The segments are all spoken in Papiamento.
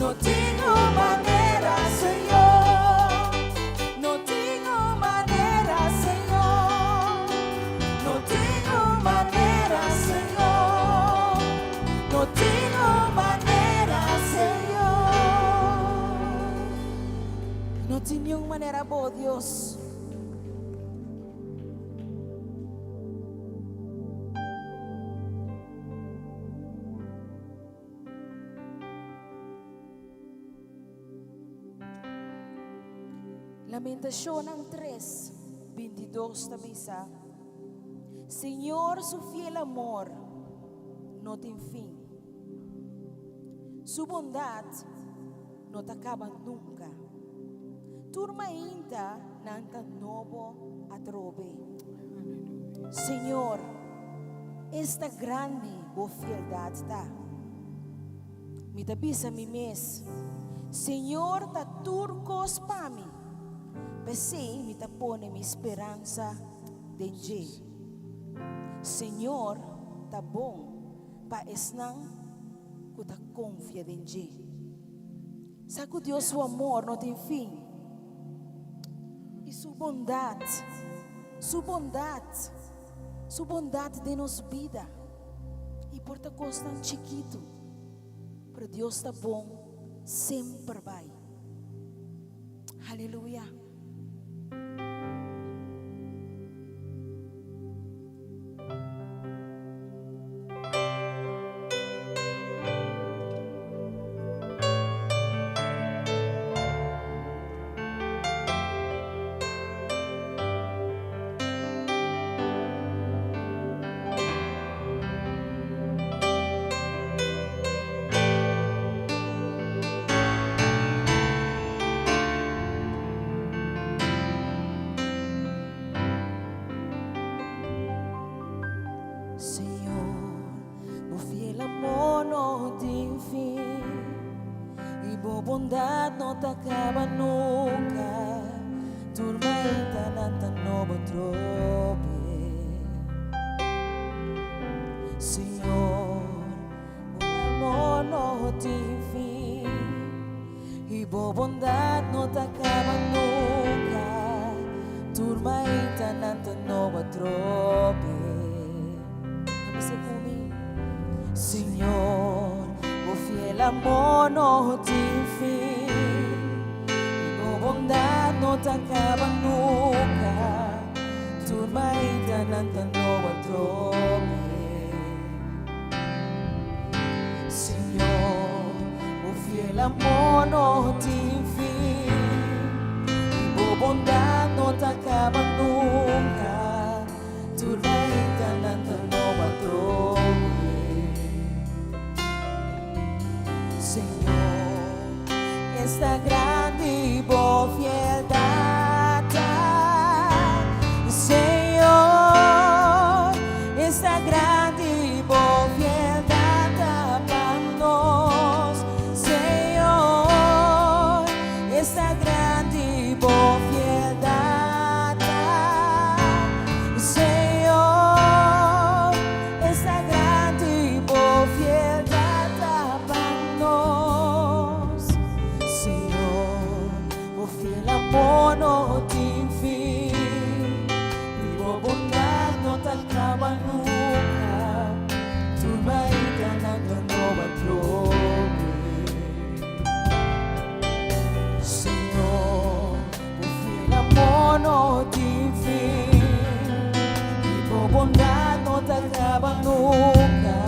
No tin un manera, Señor. No tin un manera, Señor. No tin un manera, Señor. No tin un manera, Señor. No tin un manera, bo Dios. Lamentacionnan 3, 22 ta bisa, Señor su fiel amor no tin fin. Su bondad no ta caba nunca. Tur mainta nan ta nobo atrobe. Señor, esta grandi bo fieldad ta. Mi ta bisa mi mes, Señor ta tur cos pa mi, p'esey mi ta pone mi speransa den dje. Señor ta bon pa esnan cu ta confia den dje. Sa cu Dios su amor no tin fin y su bondad, su bondad, su bondad den nos bida y por ta cosnan chikito, pero Dios ta bon semper bay. Aleluya. Señor, bo fiel amor no tin fin y bo bondad no ta caba nunca. Tur maintanan ta nobo atrobe. Señor, bo amor no tin fin y bo bondad no ta caba nunca. Tur maintanan ta nobo atrobe. Bisa cu mi. Señor, bo fiel amor no tin fin y bo bondad no ta caba nunca. Tur maintanan ta nobo atrobe. Señor, bo fiel amor no tin fin y bo bondad no ta caba nunca. Tur maintanan ta nobo atrobe. Señor, esta grandi bo fieldad ta. Señor, esta grandi bo fieldad ta pa nos. Señor, esta grandi bo fieldad ta. Señor, esta grandi bo fieldad ta pa nos. Señor, bo fiel amor no tin fin y bo bondad no ta caba nunca. Tur maintanan ta nobo atrobe. Señor, bo fiel amor no tin fin y bo bondad no ta caba nunca.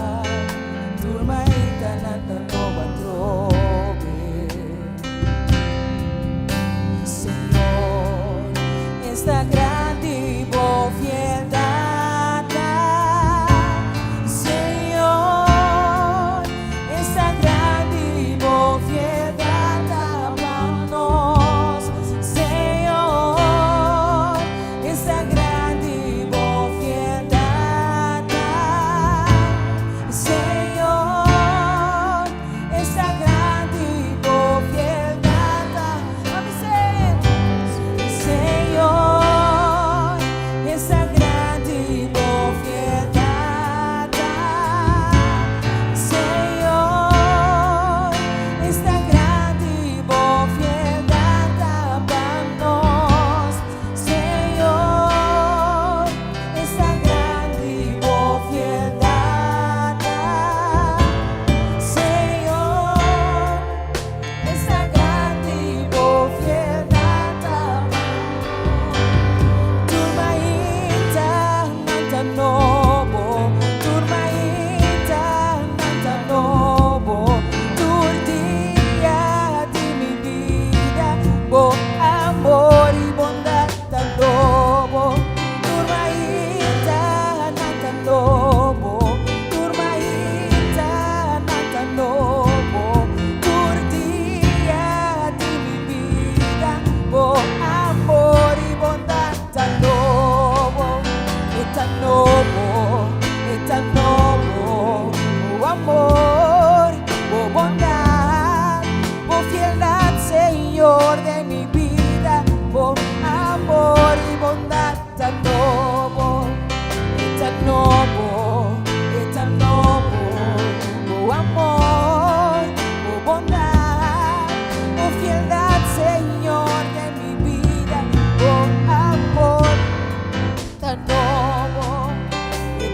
Tur maintanan ta nobo atrobe. Señor, esta grandi bo fieldad ta. Señor, esta grandi bo fieldad ta pa nos. Señor, esta grandi bo fieldad ta.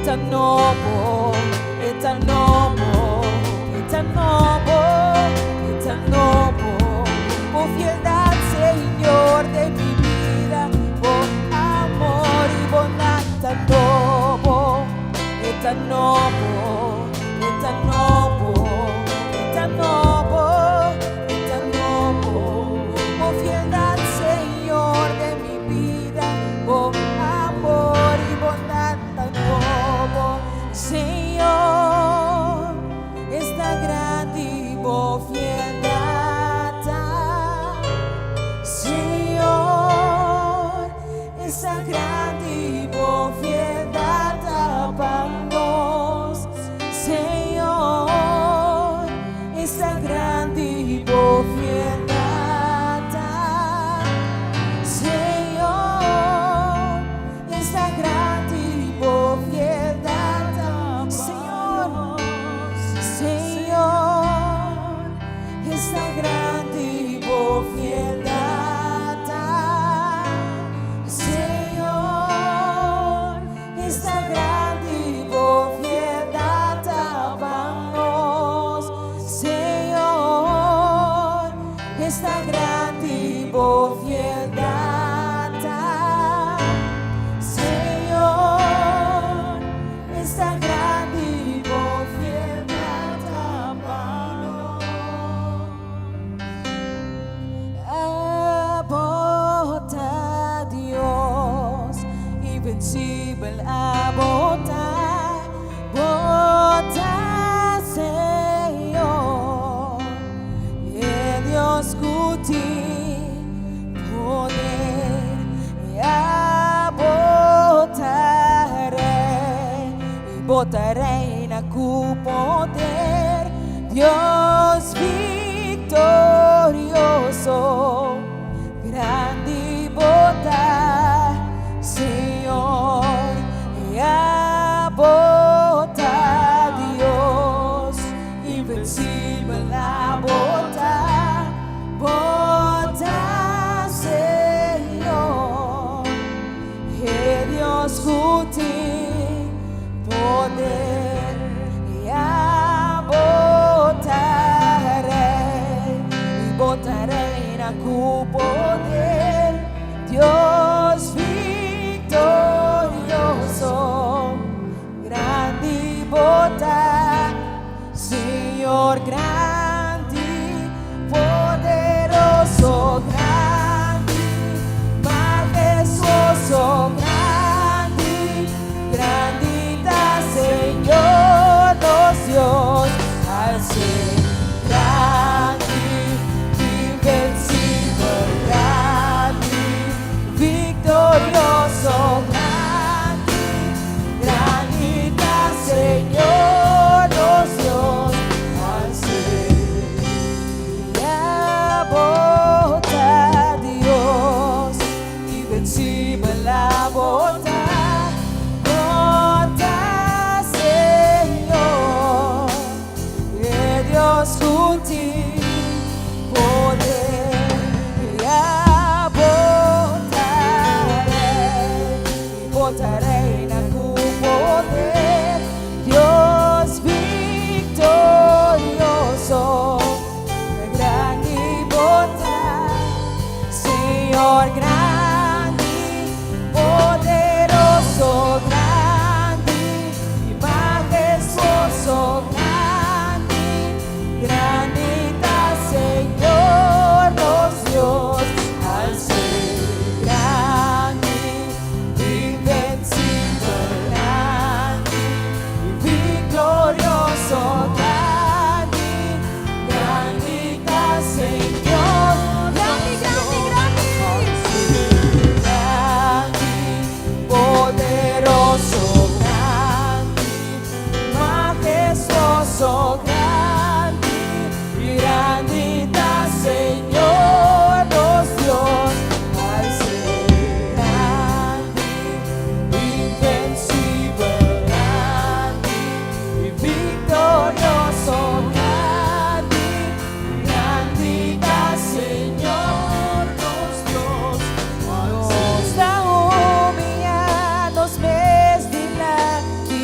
E ta nobo, e ta nobo, e ta nobo, e ta nobo. Bo fieldat, Señor, den mi bida, bo amor i bondat ta nobo, e ta nobo, e ta nobo, e ta nobo, e ta nobo. Bo fieldat, Señor, den mi bida, bo amor i bondat ta nobo. Señor, esta grandi bo fieldat. Señor, esta grandi bo fieldat pa nos. Señor, esta grandi bo fieldat. Señor, esta grandi bo fieldat. Señor, Señor, esta grandi bo fieldat. Señor, esta grandi bo fieldat pa nos. Señor, esta grandi bo fieldat. Señor, esta grandi bo fieldat pa nos. Abo ta Dios, invencibel abo ta, bo ta Señor, e Dios ku tin poder, abo ta Rei, i bo ta reina ku poder, Dios viktorioso, grandi bo ta, Señor, abo ta Dios, invencibel abo ta, bo ta Señor, e Dios ku tin poder, abo ta Rei, i bo ta reina ku poder, Dios viktorioso, grandi bo ta, Señor, grandi, poderoso, grandi, mahestuoso, grandi, grandi ta Señor.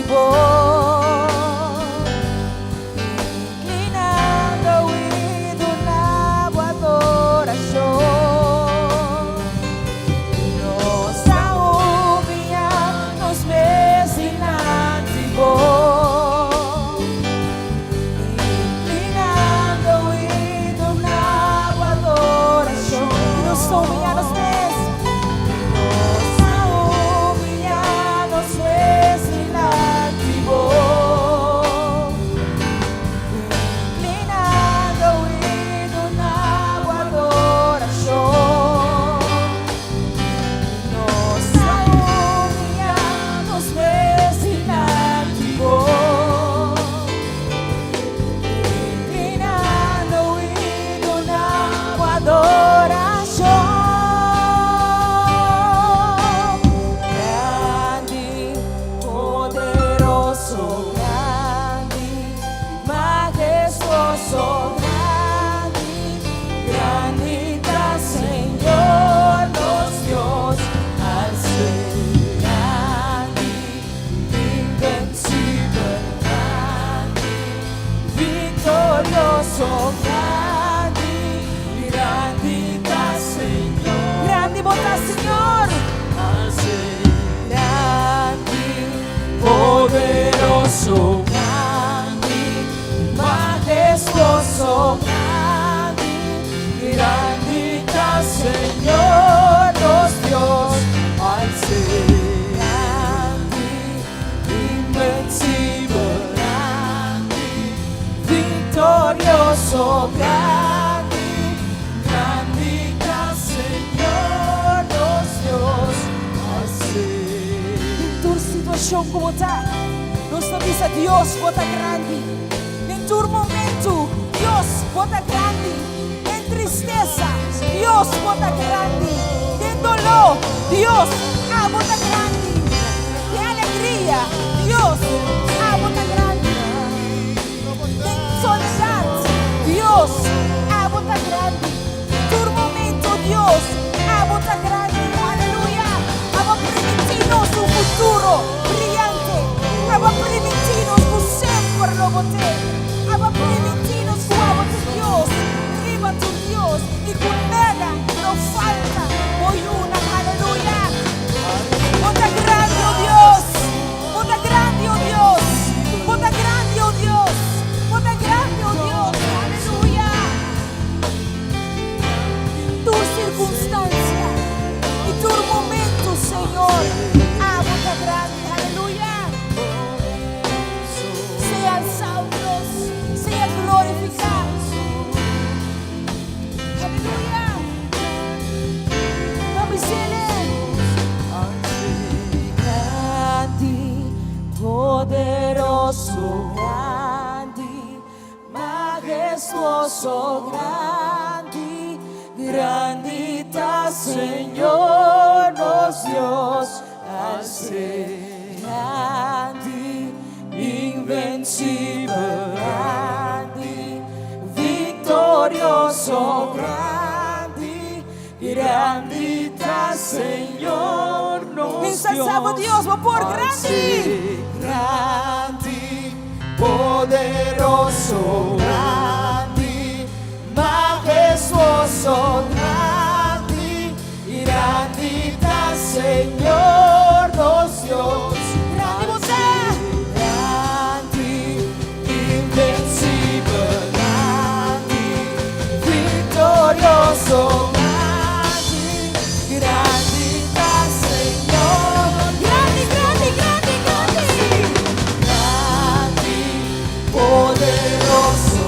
bo, inklinando i duna bo adorashon. Nos ta humiá nos mes dilanti bo, inklinando i duna bo adorashon. Nos ta humiá nos mes. Nos ta humiá nos mes dilanti bo, inklinando i duna bo adorashon. Nos ta humiá nos mes dilanti bo, inklinando i duna bo adorashon. Grandi, poderoso, grandi, mahestuoso, grandi, grandi ta Señor nos Dios, al ser grandi, invencibel, grandi, viktorioso, grandi, grandi ta Señor. Grandi bo ta, Señor. Grandi, poderoso, grandi, mahestuoso, grandi, grandi ta Señor nos Dios, al ser grandi, invencibel, grandi, viktorioso, grandi, grandi ta Señor nos Dios, al ser. Den tur situashon ku bo ta, nos ta bisa: Dios, bo ta grandi. Den tur momento, Dios, bo ta grandi. Den tristesa, Dios, bo ta grandi. Den doló, Dios, abo ta grandi. Den alegria, Dios, abo ta grandi. Den soledat, Dios, abo ta grandi. Tur momento, Dios, abo ta grandi. Aleluya. Abo a primintí nos un futuro briante. Abo a primintí nos ku semper lo bo t'ei. Abo a primintí nos ku abo ta Dios, riba tur dios, i ku nada no falta bo yunan. Aleluya. Bo ta grandi, o Dios. Bo ta grandi, o Dios. Bo ta grandi, o Dios. Bo ta grandi, o Dios. Aleluya. Tur sirkunstansia i tur momento, Señor, abo ta grandi. Aleluya. Sea alsá, Dios. Sea glorifiká. Aleluya. Ban bis'é. Grandi, poderoso, grandi, mahestuoso, grandi, grandi ta Señor nos Dios, al ser grandi, invencibel, grandi, viktorioso, grandi, grandi ta Señor nos Dios. Dios, bo por grandi. Grandi, poderoso, grandi, mahestuoso, grandi, grandi ta Señor nos Dios. Grandi bo ta. Grandi, invencibel, grandi, viktorioso, grandi, grandi ta Señor. Grandi, grandi, grandi, grandi. Grandi, poderoso.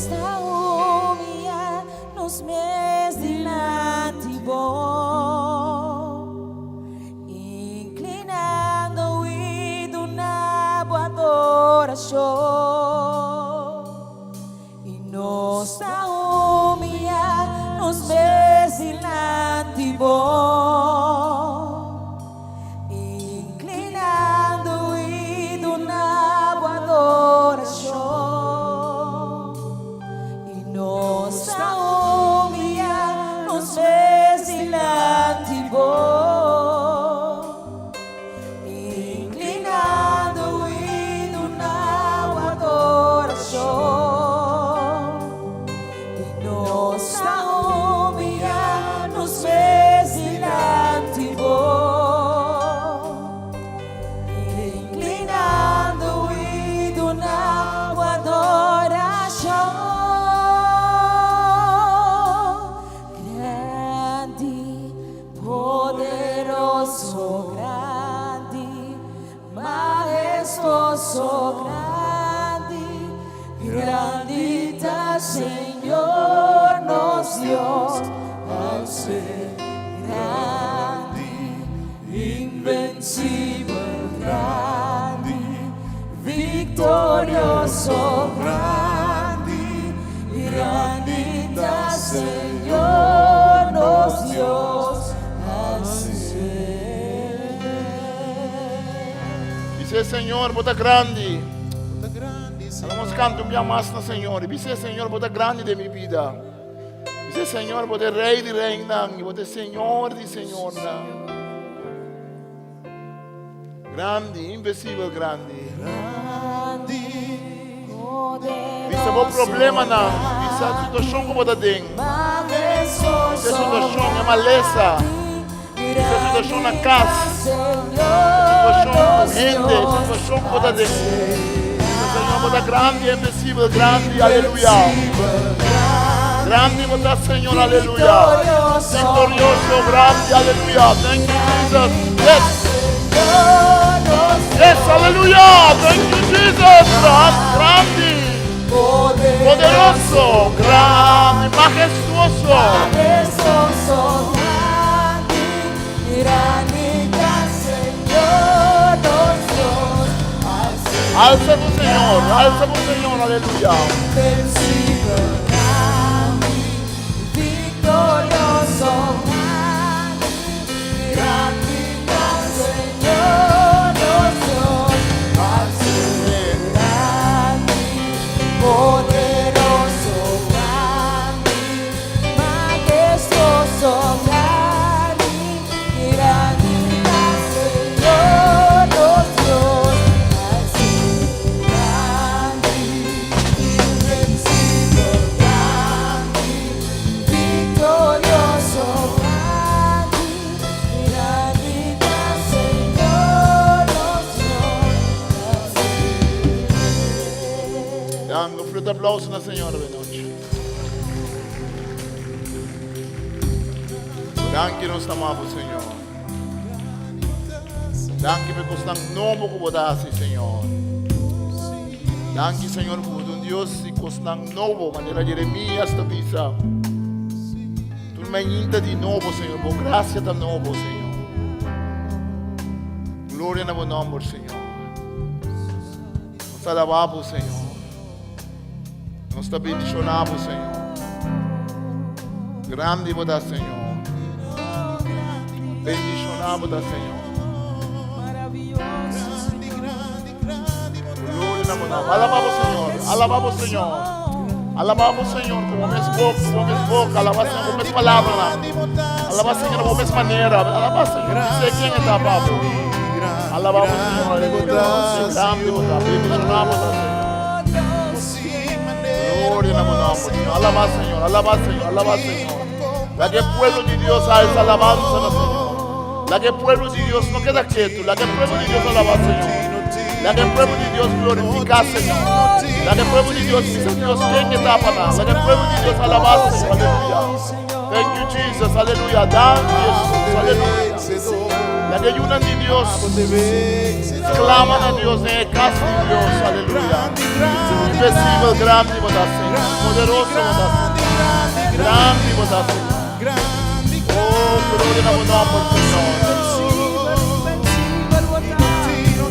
Nos ta humia nos mes dilanti bo, inclinando i duna bo adoracion. I nos ta humia nos mes dilanti bo, inclinando i duna bo adoracion. I nos ta humia nos mes dilanti bo, inclinando i duna bo adoracion. I nos ta humia nos mes dilanti bo, inclinando i duna bo adoracion. Grandi, poderoso, grandi, mahestuoso, grandi, grandi ta Señor nos Dios, al ser grandi, invencibel, grandi, victorioso, grandi, grandi ta Señor nos Dios, al ser. Bis'é, Señor, bo ta grandi. Vamos canta un bia mas na Señor. Bis'é, Señor, bo ta grandi den mi bida. Bis'é, Señor, bo ta Rey di reinan i bo ta Señor di señornan. Grandi, invisibel grandi. Bisa bo problemanan, bisa situacion cu bo ta den. Bisa situacion e malesa, bisa situacion na cas, situacion cu hende, situacion cu bo ta den. Bisa Señor bo ta grandi, invisibel grandi, aleluya. Grandi bo ta Señor, aleluya. Victorioso, grandi, aleluya. Thank you Jesus. Yes. Yes, aleluya. Thank you Jesus. Grandi. Poderoso, grandi, majestuoso. Majestuoso, grandi, grandi ta Señor nos Dios. Alza tu Señor, alza tu Señor, aleluya. Invencible, grandi, victorioso, grandi, grandi ta Señor nos Dios. Grandi, poderoso, grandi, majestuoso, grandi, grandi ta Señor nos Dios. Grandi, invencible, grandi, victorioso, grandi, grandi ta Señor nos Dios. Dando un fuerte aplauso na Señor di nochi. Danki nos ta amabo, Señor. Danki pa kosnan nobo ku bo ta hasi, Señor. Danki, Señor, ku bo ta un Dios di kosnan nobo, manera Jeremias ta bisa. Tur mainta di nobo, Señor. Bo grasia ta nobo, Señor. Gloria na bo nòmber, Señor. Nos ta alabá bo, Señor. Nos ta bendishoná bo, Señor. Grandi bo ta, Señor. Bendishoná bo ta, Señor. Gloria na bo nòmber. Alabá bo, Señor. Alabá bo, Señor. Alabá bo, Señor, ku bo mes boka, ku bo mes boka. Alabá, Señor, ku bo mes palabranan. Alabá, Señor, ku bo mes manera. Alabá, Señor. Bis'é ken e ta pa bo. Alabá bo, Señor. Aleluya. Grandi bo ta. Bendishoná bo ta, Señor. Gloria na bo nòmber, Señor. Alabá, Señor. Alabá, Señor. Alabá, Señor. Laga e pueblo di Dios alsa alabansa na Señor. Laga e pueblo di Dios no keda ketu. Laga e pueblo di Dios alabá Señor. Laga e pueblo di Dios glorifiká Señor. Laga e pueblo di Dios bisa Dios ken e ta pa nan. Laga e pueblo di Dios alabá Señor. Aleluya. Thank you, Jesus. Aleluya. Danki, Jesus. Aleluya. Laga e yunan di Dios klama na Dios den e kas di Dios. Aleluya. Invisibel grandi bo. bo ta, Señor. Poderoso bo ta, Señor. Grandi bo ta, Señor. Oh, gloria na bo nomber, Señor.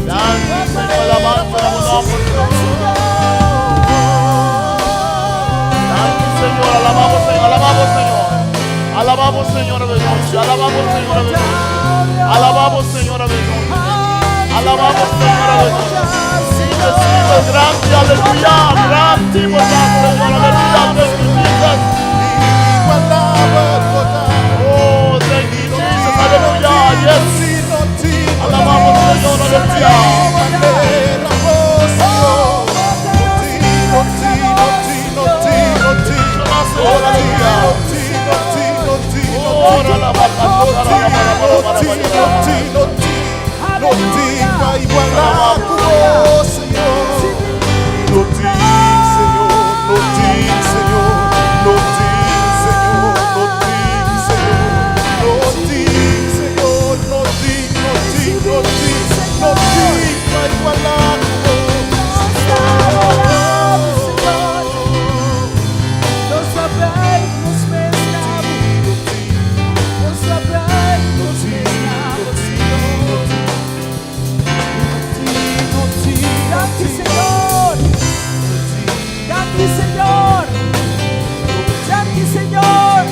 Danki, Señor. Alabansa na bo nomber, Señor. Danki, Señor. Alabamos, Señor. Alabamos, Señor. Alabamos, Señor, de noche. Alabamos, Señor, de noche. Alabamos, Señor, de noche. Alabamos, Señor, de noche. Invencible, grande, aleluya. Grande, bo ta, Señor. Aleluya. Thank you, Jesus. Oh, thank you, Jesus. Aleluya. Yes. Alabamos, Señor. Aleluya. Señor, aleluya. Oh, la, la, la, la, la, la, la, la, la, la, la, la. No tin pa igualá ku bo, Señor. No tin, Señor, no tin, Señor, no tin, Señor, no tin, Señor, no tin, Señor, no tin, no tin, no tin, no tin pa igualá ku bo. Señor. Nos ta bay, nos mes na bo. Nos ta bay, nos mes na bo, Señor. Danki, Señor. Danki, Señor. Danki, Señor.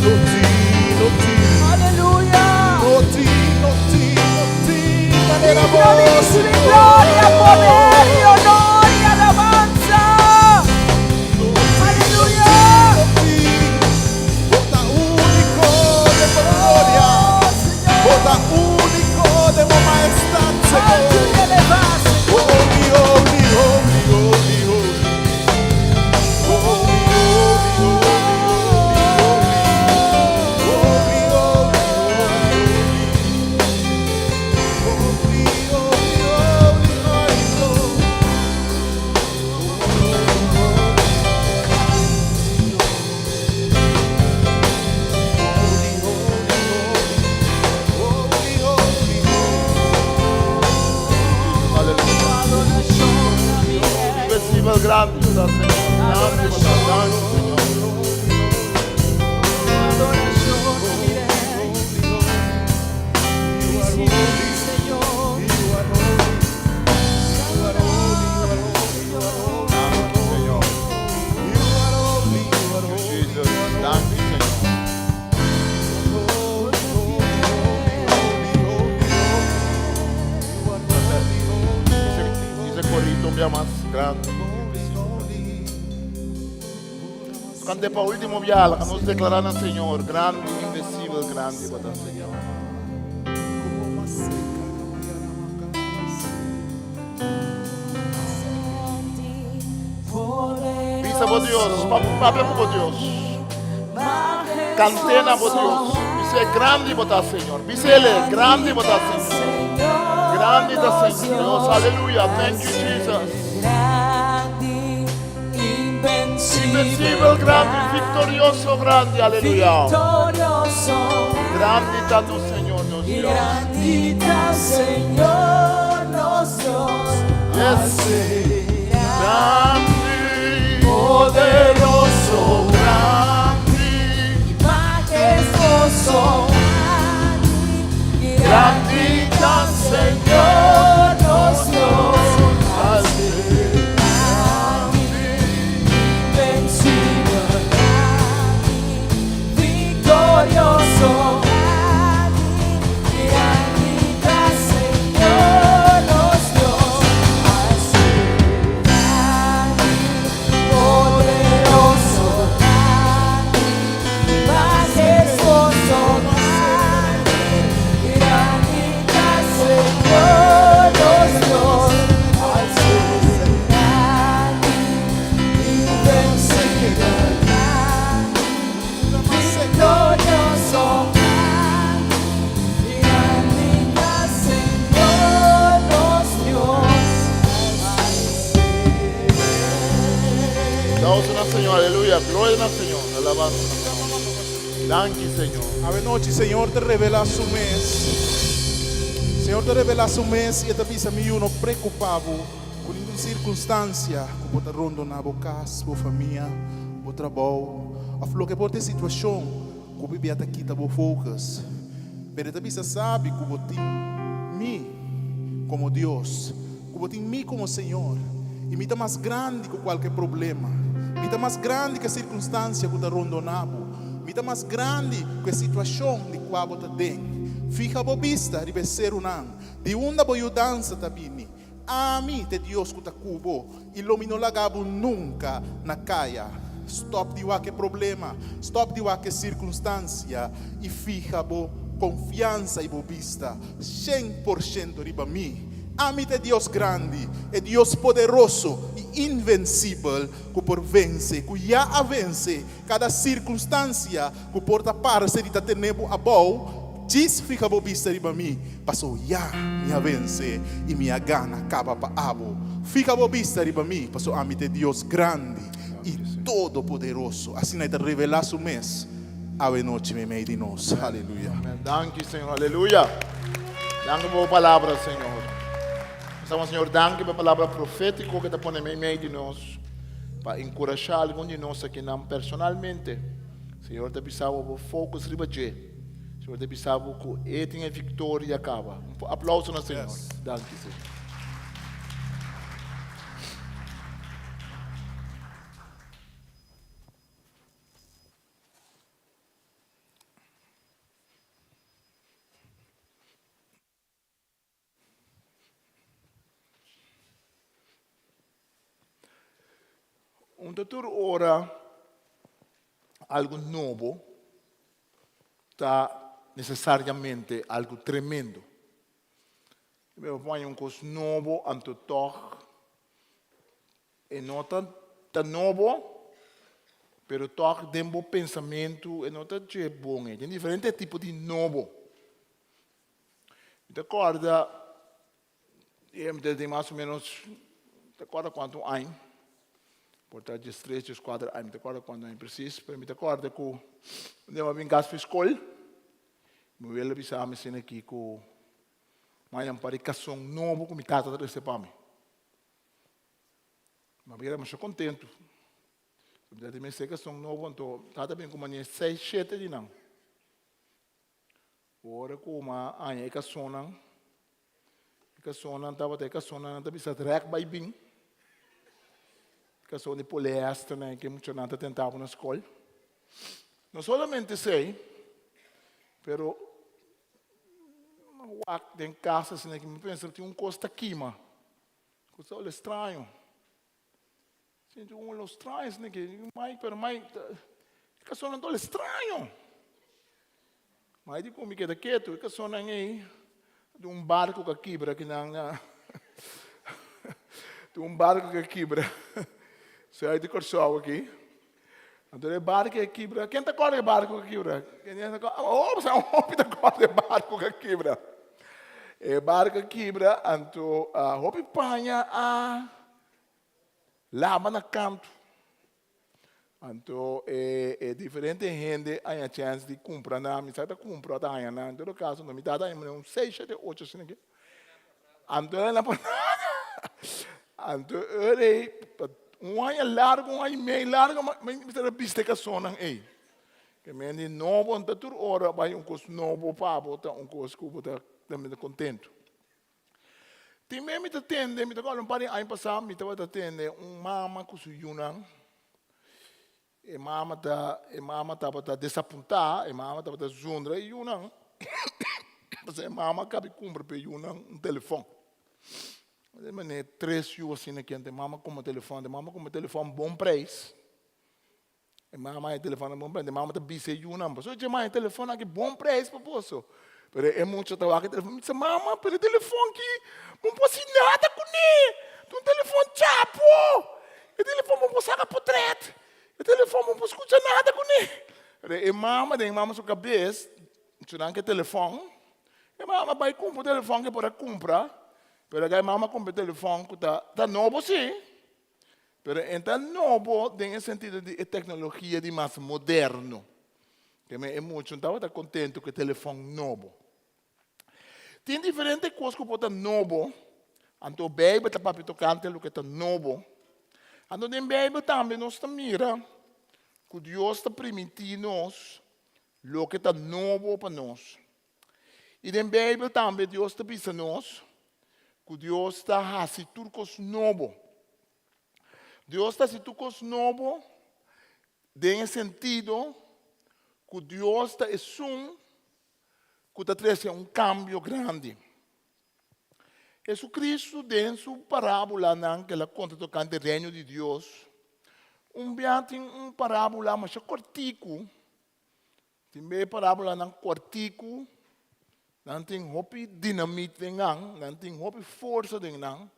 No tin, no tin, Aleluya. no tin, no tin, no tin, manera Digno di bo, recibir Señor. gloria, poder y honor y alabanza. Aleluya. Bo ta úniko den bo gloria. Oh, Señor. Bo ta úniko den bo mahestat, Alto Señor. y elevado, Señor. Holy, holy, holy, holy, holy. Holy, holy, holy, holy, holy. Holy, holy, holy, holy. Holy, holy, holy, holy. Holy, holy, holy. Holy, holy, Aleluya. Invencible, grande, Señor. Grande, grande, Señor. Adoración a mi Rey. Recibí, Señor. You are holy. You are holy, you are holy, you are holy. Danki, Señor. You are holy, you are holy. Jesus. Danki, Señor. Holy, holy, holy, holy, holy. You are holy, holy, Dice, dice corito un día más grande. holy. Kanta pa último biaha, nos deklará na Señor, grande, invencible, grande, bo ta, Señor. Como seca, Bisa bo Dios, papia ku Dios. Kant'é na bo Dios. Bis'é grande bo ta, Señor. Bis'é grande bo ta, Señor. Grande ta Señor Dios. Aleluya. Thank you, Jesus. Grande, invencible, Invencible, grande, viktorioso, grande. Aleluya. victorioso. Grande ta tu Señor, nos Dios. Grande ta Señor, nos Dios. Yes. Grande, poderoso, grande, Majestuoso. Grande ta Señor, nos Dios. Grande, Invencible, victorioso. Grande ta Señor, nos Dios. Grande, poderoso, majestuoso. Grande ta Señor, nos Dios. Grande, invencible, victorioso. Grande ta Señor, nos Dios. Damos na Señor, aleluya. Gloria na Señor. Alabanza. Danki, Señor. Anochi, Señor ta revelá su mes. Señor ta revelá su mes i ta bisa mi no preokupá ku ningun sirkunstansia ku bo ta rondoná bo kas, bo famia, bo trabou òf loke por ta e situashon ku bibia ta kita bo focus. Pero e ta bisa sabi ku bo tin mi komo Dios, ku bo tin mi komo Señor, i mi ta mas grandi ku kualke problema. Mi ta mas grandi ku e sirkunstansia ku ta rondoná bo. Mi ta mas grandi ku e situashon di kua bo ta den. Fiha bo bista riba e serunan, di unda bo yudansa ta bini. Ami ta e Dios ku ta ku bo, i lo mi no laga bo nunka na kaya. Stòp di wak e problema, stòp di wak e sirkunstansia, i fiha bo konfiansa i bo bista 100% riba mi. Ami ta e Dios grandi, e Dios poderoso i invensibel ku por vense, ku ya a vense kada sirkunstansia ku por ta parse di ta tene bo abou. Djis fiha bo bista riba mi, paso ya mi a vense i mi a gana kaba pa abo. Fiha bo bista riba mi, paso ami ta e Dios grandi i todopoderoso. Asina e ta revelá su mes awe nochi meimei di nos. Aleluya. Amen. Danki, Señor. Aleluya. Danki pa bo palabra, Señor. Estamos, Señor, danki pa e palabra profétiko ku ta pone meimei di nos pa enkurashá algun di nos akinan personalmente. Señor ta bisa bo bo focus riba dje. Señor ta bisa bo ku e tin e viktoria kaba. Un aplauso na Señor. Danki, Señor. Un ta tur ora algu nobo ta nesesariamente algu tremendo. Mi por haña un kos nobo anto tòg e no ta ta nobo pero tòg den bo pensamentu e no ta dje bon ei. Tin diferente tipo di nobo. Mi ta kòrda, mi ta tin mas o ménos, mi ta kòrda kuantu aña, por ta diestres, dieskuater aña, mi ta kòrda kuantu aña presis, pero mi ta kòrda ku un dia mi a bin kas fi skol, mi wela a bisa mi asina aki ku mi a haña un par di kason nobo ku mi tata ta trese pa mi. Mi a bira masha kontentu. Mi ta tin mester kason nobo, anto tata a bin ku manera seis, shete di nan. Ora ku ma haña e kasonnan, e kasonnan tabata e kasonnan nan ta bisa rèk bai bin. Kason di poliester nan ke muchanan ta tenta bo na skol. No solamente esei, pero wak den kas asina ki mi pensa tin un kos ta kima, kos ta olo straño. Sinti un olo straño asina ki, mai pero mai e kasonnan ta olo straño. Mai di ku mi keda ketu, e kasonnan ei di un barku ku a kibra kinan na di un barku ku a kibra sùit di Kòrsou aki. Anto e barku a kibra, ken ta kòrda e barku ku a kibra? Oh, pasobra hopi ta kòrda e barku ku a kibra. E barku a kibra, anto hopi paña a Laba na kantu. Anto e e diferente hende a haña chèns di kumpra nan. Mi sa ta kumpra o ta haña nan. En todo kaso no mi tata a haña un seis, shete, ocho asina ke. Anto el a Anto ora ei pa un aña largu, un aña i mei largu mi mester a bista e kasonnan ei. Ke men di nobo no ta tur ora bai un kos nobo pa bo ta un kos ku bo ta kontentu. Tin bes mi ta tende, mi ta kòrda un par di aña pasá mi tabata tende un mama ku su yunan. E mama ta, e mama tabata desapuntá, e mama tabata zundra e yunan pasobra e mama a kabi kumpra pa e yunan un telefòn. Di manera tres yu asina kende, e mama kumpra telefòn, e mama kumpra telefòn bon preis. E mama e telefòn a bon preis. E mama ta bisa e yunan, pasobra dje mama e telefòn aki bon preis pa boso. Pero e mucha ta wak e telefòn, mi bisa, mama, pero e telefòn aki bo no por hasi nada kuné. Ta un telefòn chapo. E telefòn bo no por saka potrèt. E telefòn bo no por skucha nada kuné. Pero e mama den e mama su kabes, muchanan ku e telefòn, e mama bai kumpra un telefòn ku e por a kumpra, pero e mama a kumpra e telefòn ku ta ta nobo si. Pero e ta nobo den e sentido di e tecnologia di mas moderno. Ke men e mucho no tabata contento ku e telefon nobo. Tin diferente kos ku por ta nobo. Anto Beibel ta papia tokante loke ta nobo. Anto den Beibel tambe nos ta mira ku Dios ta primintí nos loke ta nobo pa nos. I den Beibel tambe Dios ta bisa nos ku Dios ta hasi tur kos nobo. Dios ta hasi tur kos nobo den e sentido ku Dios ta esun ku ta trese un kambio grandi. Jesucristo den su parábolanan ku el a konta tokante e Reino di Dios, un bia tin un parábola masha kòrtiku, tin bia e parábolanan kòrtiku, nan tin hopi dinamit den nan, nan tin hopi forsa den nan.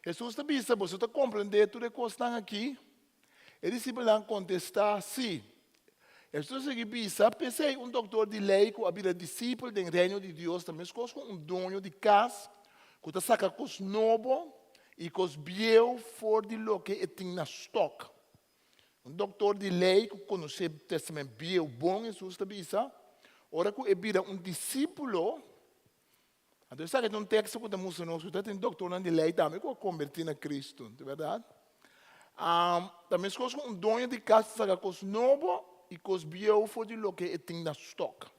Hesus ta bisa, Boso ta komprendé tur e kosnan akí? E disipelnan kontestá, Sí. Hesus a sigui bisa, P'esei un doktor di lei ku a bira disipel den Reino di Dios ta meskos ku un doño di kas ku ta saka kos nobo i kos bieu for di loke e tin na stòk. Un doktor di lei ku konosé Tèstamènt Bieu bon, Hesus ta bisa, ora ku e bira un disípulo, Anto esaki ta un teksto ku ta mustra nos ku ta tin doktornan di lei tambe ku a kombertí na Kristu, ta bèrdat? Ta meskos ku un doño di kas ta saka kos nobo i kos bieu for di loke e tin na stòk.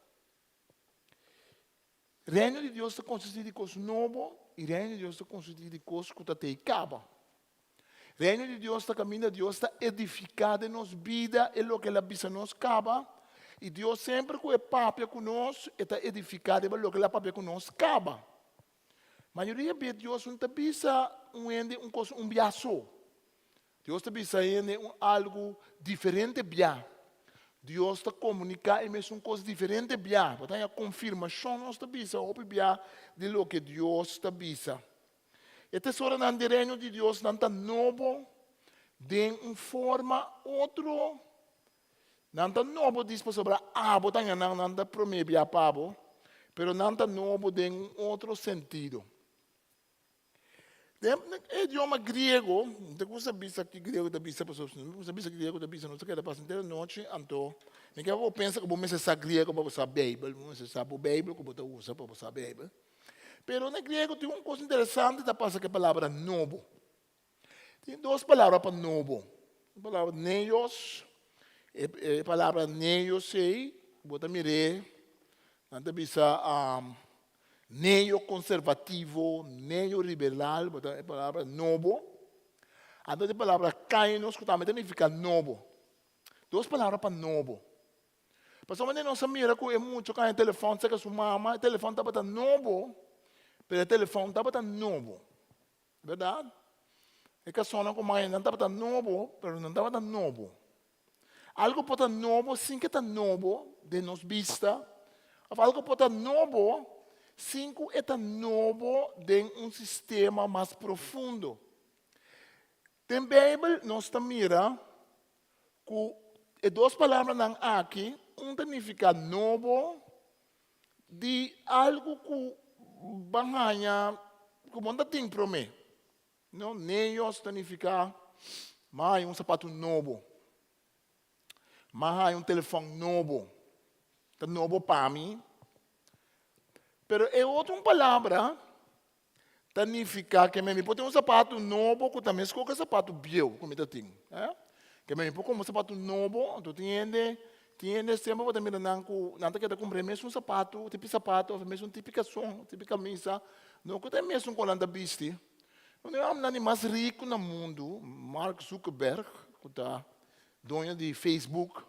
Reino di Dios ta konsistí di kos nobo i Reino di Dios ta konsistí di kos ku ta tei kaba. Reino di Dios ta kaminda Dios ta edifiká den nos bida e loke El a bisa nos kaba, i Dios semper ku e papia ku nos, e ta edifiká riba loke El a papia ku nos kaba. Mayoria bes Dios no ta bisa un hende un kos un bia so. Dios ta bisa hende un algu diferente bia. Dios ta komuniká e mesun kos diferente bia. Bo ta haña konfirmashon nos ta bisa hopi bia di loke Dios ta bisa. E tesoronan di Reino di Dios nan ta nobo den un forma otro. Nan ta nobo dis pasobra abo ta haña nan, nan ta promé bia pa bo, pero nan ta nobo den un otro sentido. Den e idioma griego, no ta gusta bisa ki griego ta bisa pasobra si no gusta bisa ki griego ta bisa nos ta keda pasa henter anochi, anto mi ke pa bo pensa ku bo mester sa griego pa bo sa beibel, bo mester sa bo beibel ku bo ta usa pa bo sa beibel. Pero na griego tin un kos interesante ta pasa ku e palabra nobo. Tin dos palabra pa nobo. E palabra neos, e, e palabra neos ei, bo ta mir'é, nan ta bisa um, neoconservativo, neoliberal, bo ta e palabra nobo. Anto e palabra kainos ku tambe ta nifiká nobo. Dos palabra pa nobo. Pasobra manera nos a mira ku e mucha ku a haña telefòn serka su mama, e telefòn tabata nobo, pero e telefòn tabata nobo. Bèrdat? E kasonnan ku maya nan tabata nobo, pero nan tabata nobo. Algu por ta nobo sin ku e ta nobo den nos bista, òf algu por ta nobo sin ku e ta nobo den un sistema mas profundo. Den Beibel nos ta mira ku e dos palabranan aki, un ta nifiká nobo di algu ku bo a haña ku bo no ta tin promé. No, neos ta nifiká mi a haña un sapatu nobo, mi a haña un telefòn nobo, ta nobo pa mi. Pero e otro un palabra ta nifiká ke mi por tin un sapatu nobo ku ta meskos ku e sapatu bieu ku mi ta tin. Ke mi por kumpra un sapatu nobo, anto tin hende, tin hende semper bo ta mira nan ku nan ta keda kumpra e mesun sapatu, tipi sapatu òf e mesun tipi kason, tipi kamisa, no ku ta e mesun ku nan ta bisti. Un di e hòmbernan di mas riku na mundu, Mark Zuckerberg, ku ta doño di Facebook,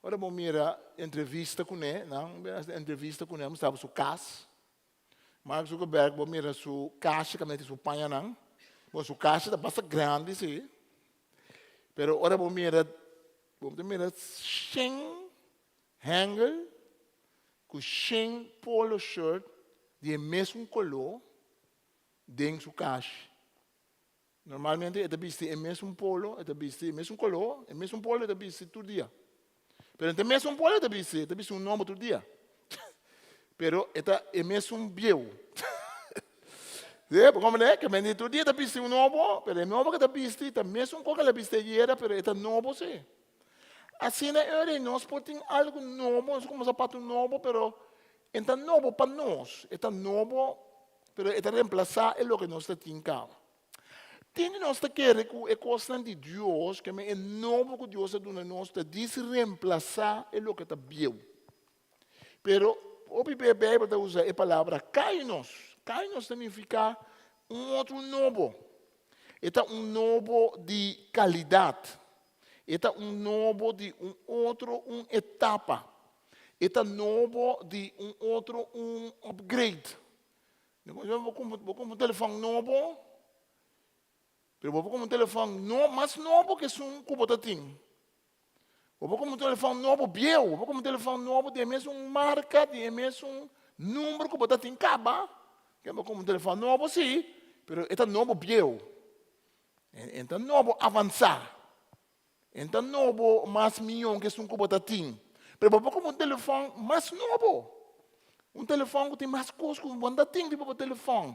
ora bo mira entrevista kuné, nan entrevista kuné, nan staba su kas. Mark Zuckerberg bo mira su kasha kaminda tin su pañanan. Bon, su kasha ta basta grandi si. Pero ora bo mira, bo ta mira shen hengel ku shen polo shirt di e mesun koló den su kasha. Normalmente e ta bisti e mesun polo, e ta bisti e mesun koló, e mesun polo e ta bisti tur dia. Pero no ta e mesun polo e ta bisti, e ta bisti un nobo tur dia. Pero e ta e mesun bieu. Sí, bo komprende? Ke men di tur dia e ta bisti un nobo, pero e nobo ke ta bisti ta mesun kos ke el a bisti ayera, pero e ta nobo sí. Asina e ora ei nos por tin algu nobo, nos por kuminsá patu nobo, pero e ta nobo pa nos, e ta nobo. pero e ta remplasá e loke nos ta tin kaba. Tin di nos ta kere ku e kosnan di Dios, ke men e nobo ku Dios a duna nos, ta dis remplasá e loke ta bieu. Pero hopi bes Beibel ta usa e palabra kainos. Kainos ta nifiká un otro nobo. E ta un nobo di kalidat. E ta un nobo di un otro un etapa. E ta nobo di un otro un upgrade. Bo kumpra un telefòn nobo, pero bo por kumpra un telefòn no mas nobo ku esun ku bo ta tin. Bo por kumpra un telefòn nobo bieu, bo por kumpra un telefòn nobo di e mesun marka, di e mesun number ku bo ta tin kaba. Bo por kumpra un telefòn nobo si, pero e ta nobo bieu. E ta nobo avansá. E ta nobo mas mion ku esun ku bo ta tin. Pero bo por kumpra un telefòn mas nobo. Un telefòn ku tin mas kos ku bo no ta tin riba bo telefòn.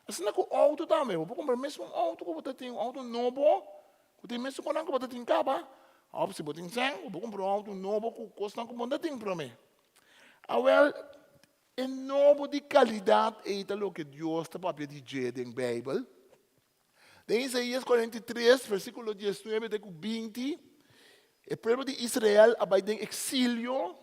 Asina ku outo tambe. Bo por kumpra mesun outo ku bo ta tin, un outo nobo ku tin mesun kosnan ku bo ta tin kaba. Òf si bo tin sèn, bo por kumpra un outo nobo ku kosnan ku bo no ta tin promé. Awèl, e nobo di kalidat ei ta loke Dios ta papia di dje den Beibel. Den Isaías 43, versíkulo 19 te ku 20, e pueblo di Israel a bai den eksilio.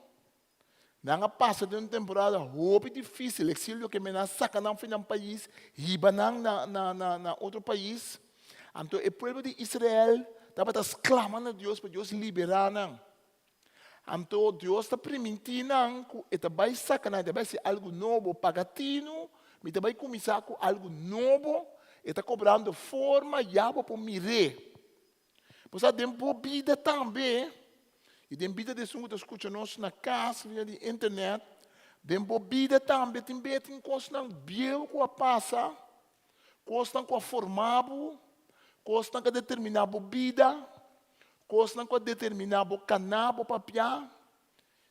Nan a pasa den un temporada hopi difísil. Eksilio ke men a saka nan for di nan pais, hiba nan na, na, na, na otro pais. Anto e pueblo di Israel tabata sklama na Dios pa Dios liberá nan. Anto Dios ta primintí nan ku e ta bai saka nan, e ta bai hasi algu nobo. Paga tinu, mi ta bai kuminsá ku algu nobo, e ta kobrando forma, ya bo por mir'é. Bo sa den bo bida tambe, i den bida di esun ku ta skucha nos na kas via di internet, den bo bida tambe tin be tin kosnan bieu ku a pasa, kosnan ku a forma bo, kosnan ku a determiná bo bida, Kosnan ku a determiná bo kaná, bo papiá.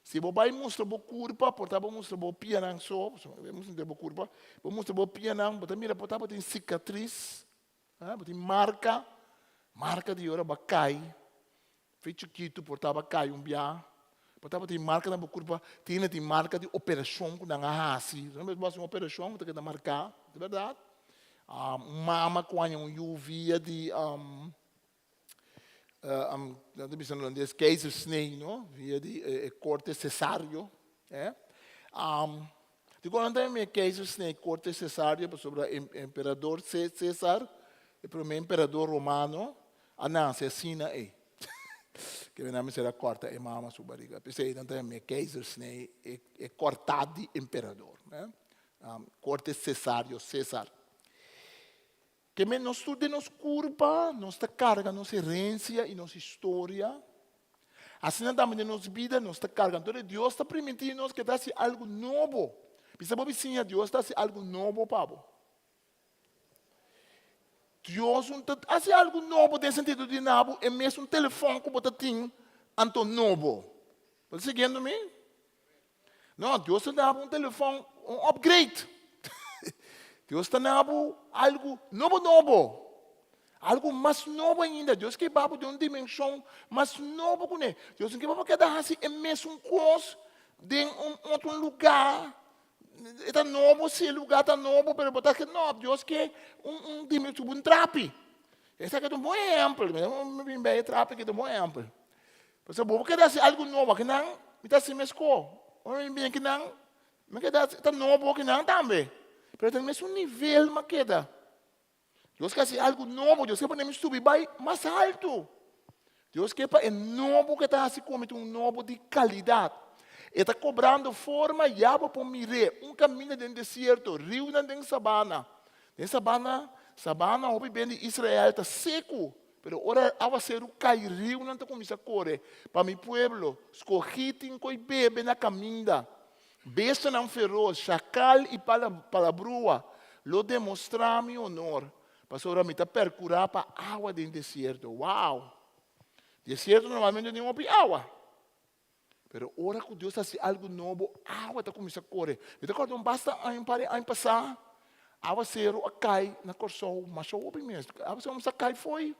Si bo bai mustra bo kurpa, por ta bo mustra bo pianan so, bo bai mustra bo kurpa, bo mustra bo pianan, bo ta mira por ta bo tin sikatris, bo tin marka, marka di ora bo a kai, fe chikitu por ta bo a kai un bia, por ta bo tin marka na bo kurpa, tin hende tin marka di operashon ku nan a hasi, bo hasi un operashon bo ta keda marká, ta bèrdat? Un mama ku haña un yu via di. Nan ta bisa na holandes keizersnee, no? Via di e korte sesario. Eh? Dikon nan ta yama e keizersnee korte sesario? Pasobra emperador Cesar, e promé emperador romano, a nase asina ei. Ke nan mester a kòrta e mama su bariga. P'esei nan ta yama e keizersnee e kòrtá di emperador. Eh? Korte sesario, Cesar. Ke men nos tur den nos kurpa nos ta karga nos herensia i nos historia. Asina tambe den nos bida nos ta karga. Entonces Dios ta primintí nos ke ta hasi algu nobo. Bisa bo bisiña, Dios ta hasi algu nobo pa bo. Dios no ta hasi algu nobo den sentido di na bo e mesun telefòn ku bo ta tin anto nobo. Bo ta siguiendo mi? No, Dios ta dabo un telefòn, un upgrade. Dios ta dabo algu nobo nobo. Algu mas nobo ainda. Dios ke babo den un dimenshon mas nobo kuné. Dios no ke pa bo keda hasi e mesun kos den un otro lugá. E ta nobo si, e lugá ta nobo, pero bo ta ke no. Dios ke un un dimenshon, un trapi. Esaki ta un bon ehèmpel. Mi bin bei e trapi aki ta un bon ehèmpel. Pasobra bo por keda hasi algu nobo akinan, mi ta hasi meskó. Ora mi bini akinan, mi keda hasi, ta nobo akinan tambe. Pero ta mesun nivel mi a keda. Dios ke hasi algu nobo, Dios ke pone mi subi bai mas altu. Dios ke pa e nobo ku e ta hasi ku mi ta un nobo di kalidat. E ta kobrando forma, ya bo por mir'é. Un kaminda den desierto, riunan den sabana. Den sabana, sabana hopi ben di Israel ta seku. Pero ora awaseru kai, riunan ta kuminsá kore. Pa mi pueblo, skohí tin koi bebe na kaminda. Bestianan feros, shakal i palabrua lo demostrá mi honor, pasobra mi ta perkurá pa awa den desierto. Wow! Desierto normalmente tin hopi awa. Pero ora ku Dios hasi algu nobo, awa ta kuminsá kore. Mi ta kòrda un basta aña, un par di aña pasá, awaseru a kai na Kòrsou masha hopi mes. Awaseru a kuminsá kai fo'i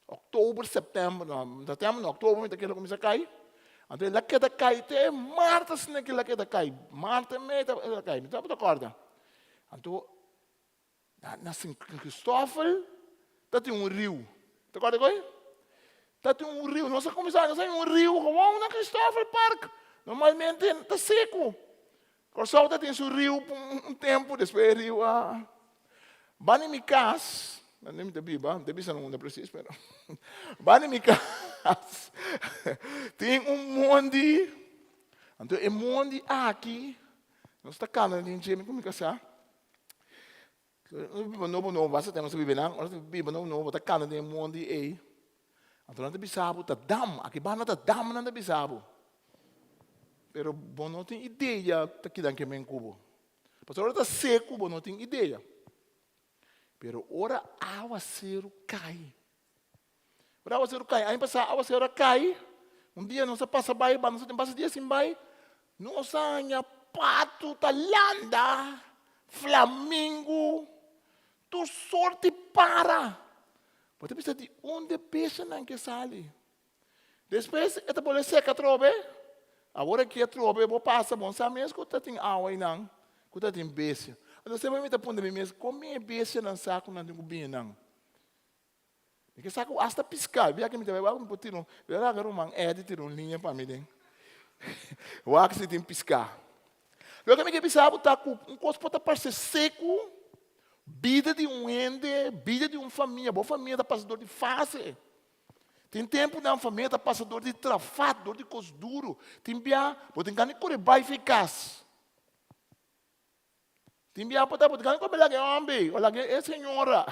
òktober, sèptèmber, no, sèptèmber no, òktober mi ta kere kuminsá kai. Anto el a keda kai te mart asina ke el a keda kai. Mart mei el a kai, mi ta kòrda. Anto. Na Sint Christoffel ta tin un riu. Ta kòrda koi? Ta tin un riu. Nos a kuminsá, nos a haña un riu gewoon na Christoffel Park. Normalmente ta seku. Kòrsou ta tin su riu pa un tempu, despues e riu a Banda di mi kas, unda mi ta biba, mi ta bisa nan unda presis pero banda di mi kas tin un mondi, anto e mondi aki nos ta kana den dje mi ku mi kasá. Nos biba nobo nobo, basta tempu nos ta biba einan, ora nos ta biba nobo nobo bo ta kana den e mondi ei, anto nan ta bisa bo ta dam, aki banda ta dam nan ta bisa bo, pero bo no tin idea ta kidan ke men ku bo, pasobra ora ta seku bo no tin idea, pero ora awaseru kai, ora awaseru kai, aña pasá awaseru a kai, un dia nos a pasa bai, banda nos a tin pasa dia sin bai, nos a haña patu ta landa, flamingu, tur sorti para. Bo ta bisa di unda e beshanan ke sali? Despues e ta bolbe seka atrobe, awor aki atrobe bo pasa bon sa mes ku ta tin awa einan, ku ta tin besha. Anto semper mi ta puntra mi mes, kon mi e beshanan sa ku nan tin ku bini nan? Mi ke sa ku asta piská, bia ke mi ta bai wak mi por tira un, mi ta laga ruman Eddie tira un liña pa mi den. Wak si tin piská. Loke mi ke bisa bo ta ku un kos por ta parse seku, bida di un hende, bida di un famia, bo famia ta pasa dor di fase. Tin tempu nan famia ta pasa dor di trafat, dor di kos duru. Tin bia bo tin gana di kore bai fi kas. Tin bia bo ta bo tin gana di kore bai laga e homber o laga e señora.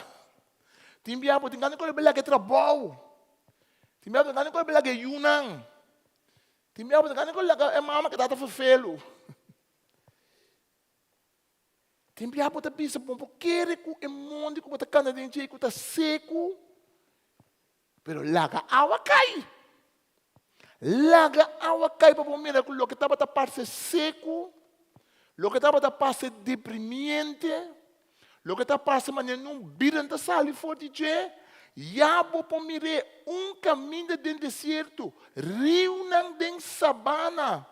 Tin bia bo tin gana di kore bai laga e trabou. Tin bia bo tin gana di kore bai laga e yunan. Tin bia bo tin gana di kore laga e mama ku tata ferfelu. Tin bia bo ta bisa bo por kere ku e mondi ku bo ta kanda den dje ku ta seku, pero laga awa kai. Laga awa kai pa bo mira ku loke tabata parse seku, loke tabata parse deprimiente, loke ta parse manera nun bida no ta sali for di dje, ya bo por mir'é un kaminda den desierto, riunan den sabana.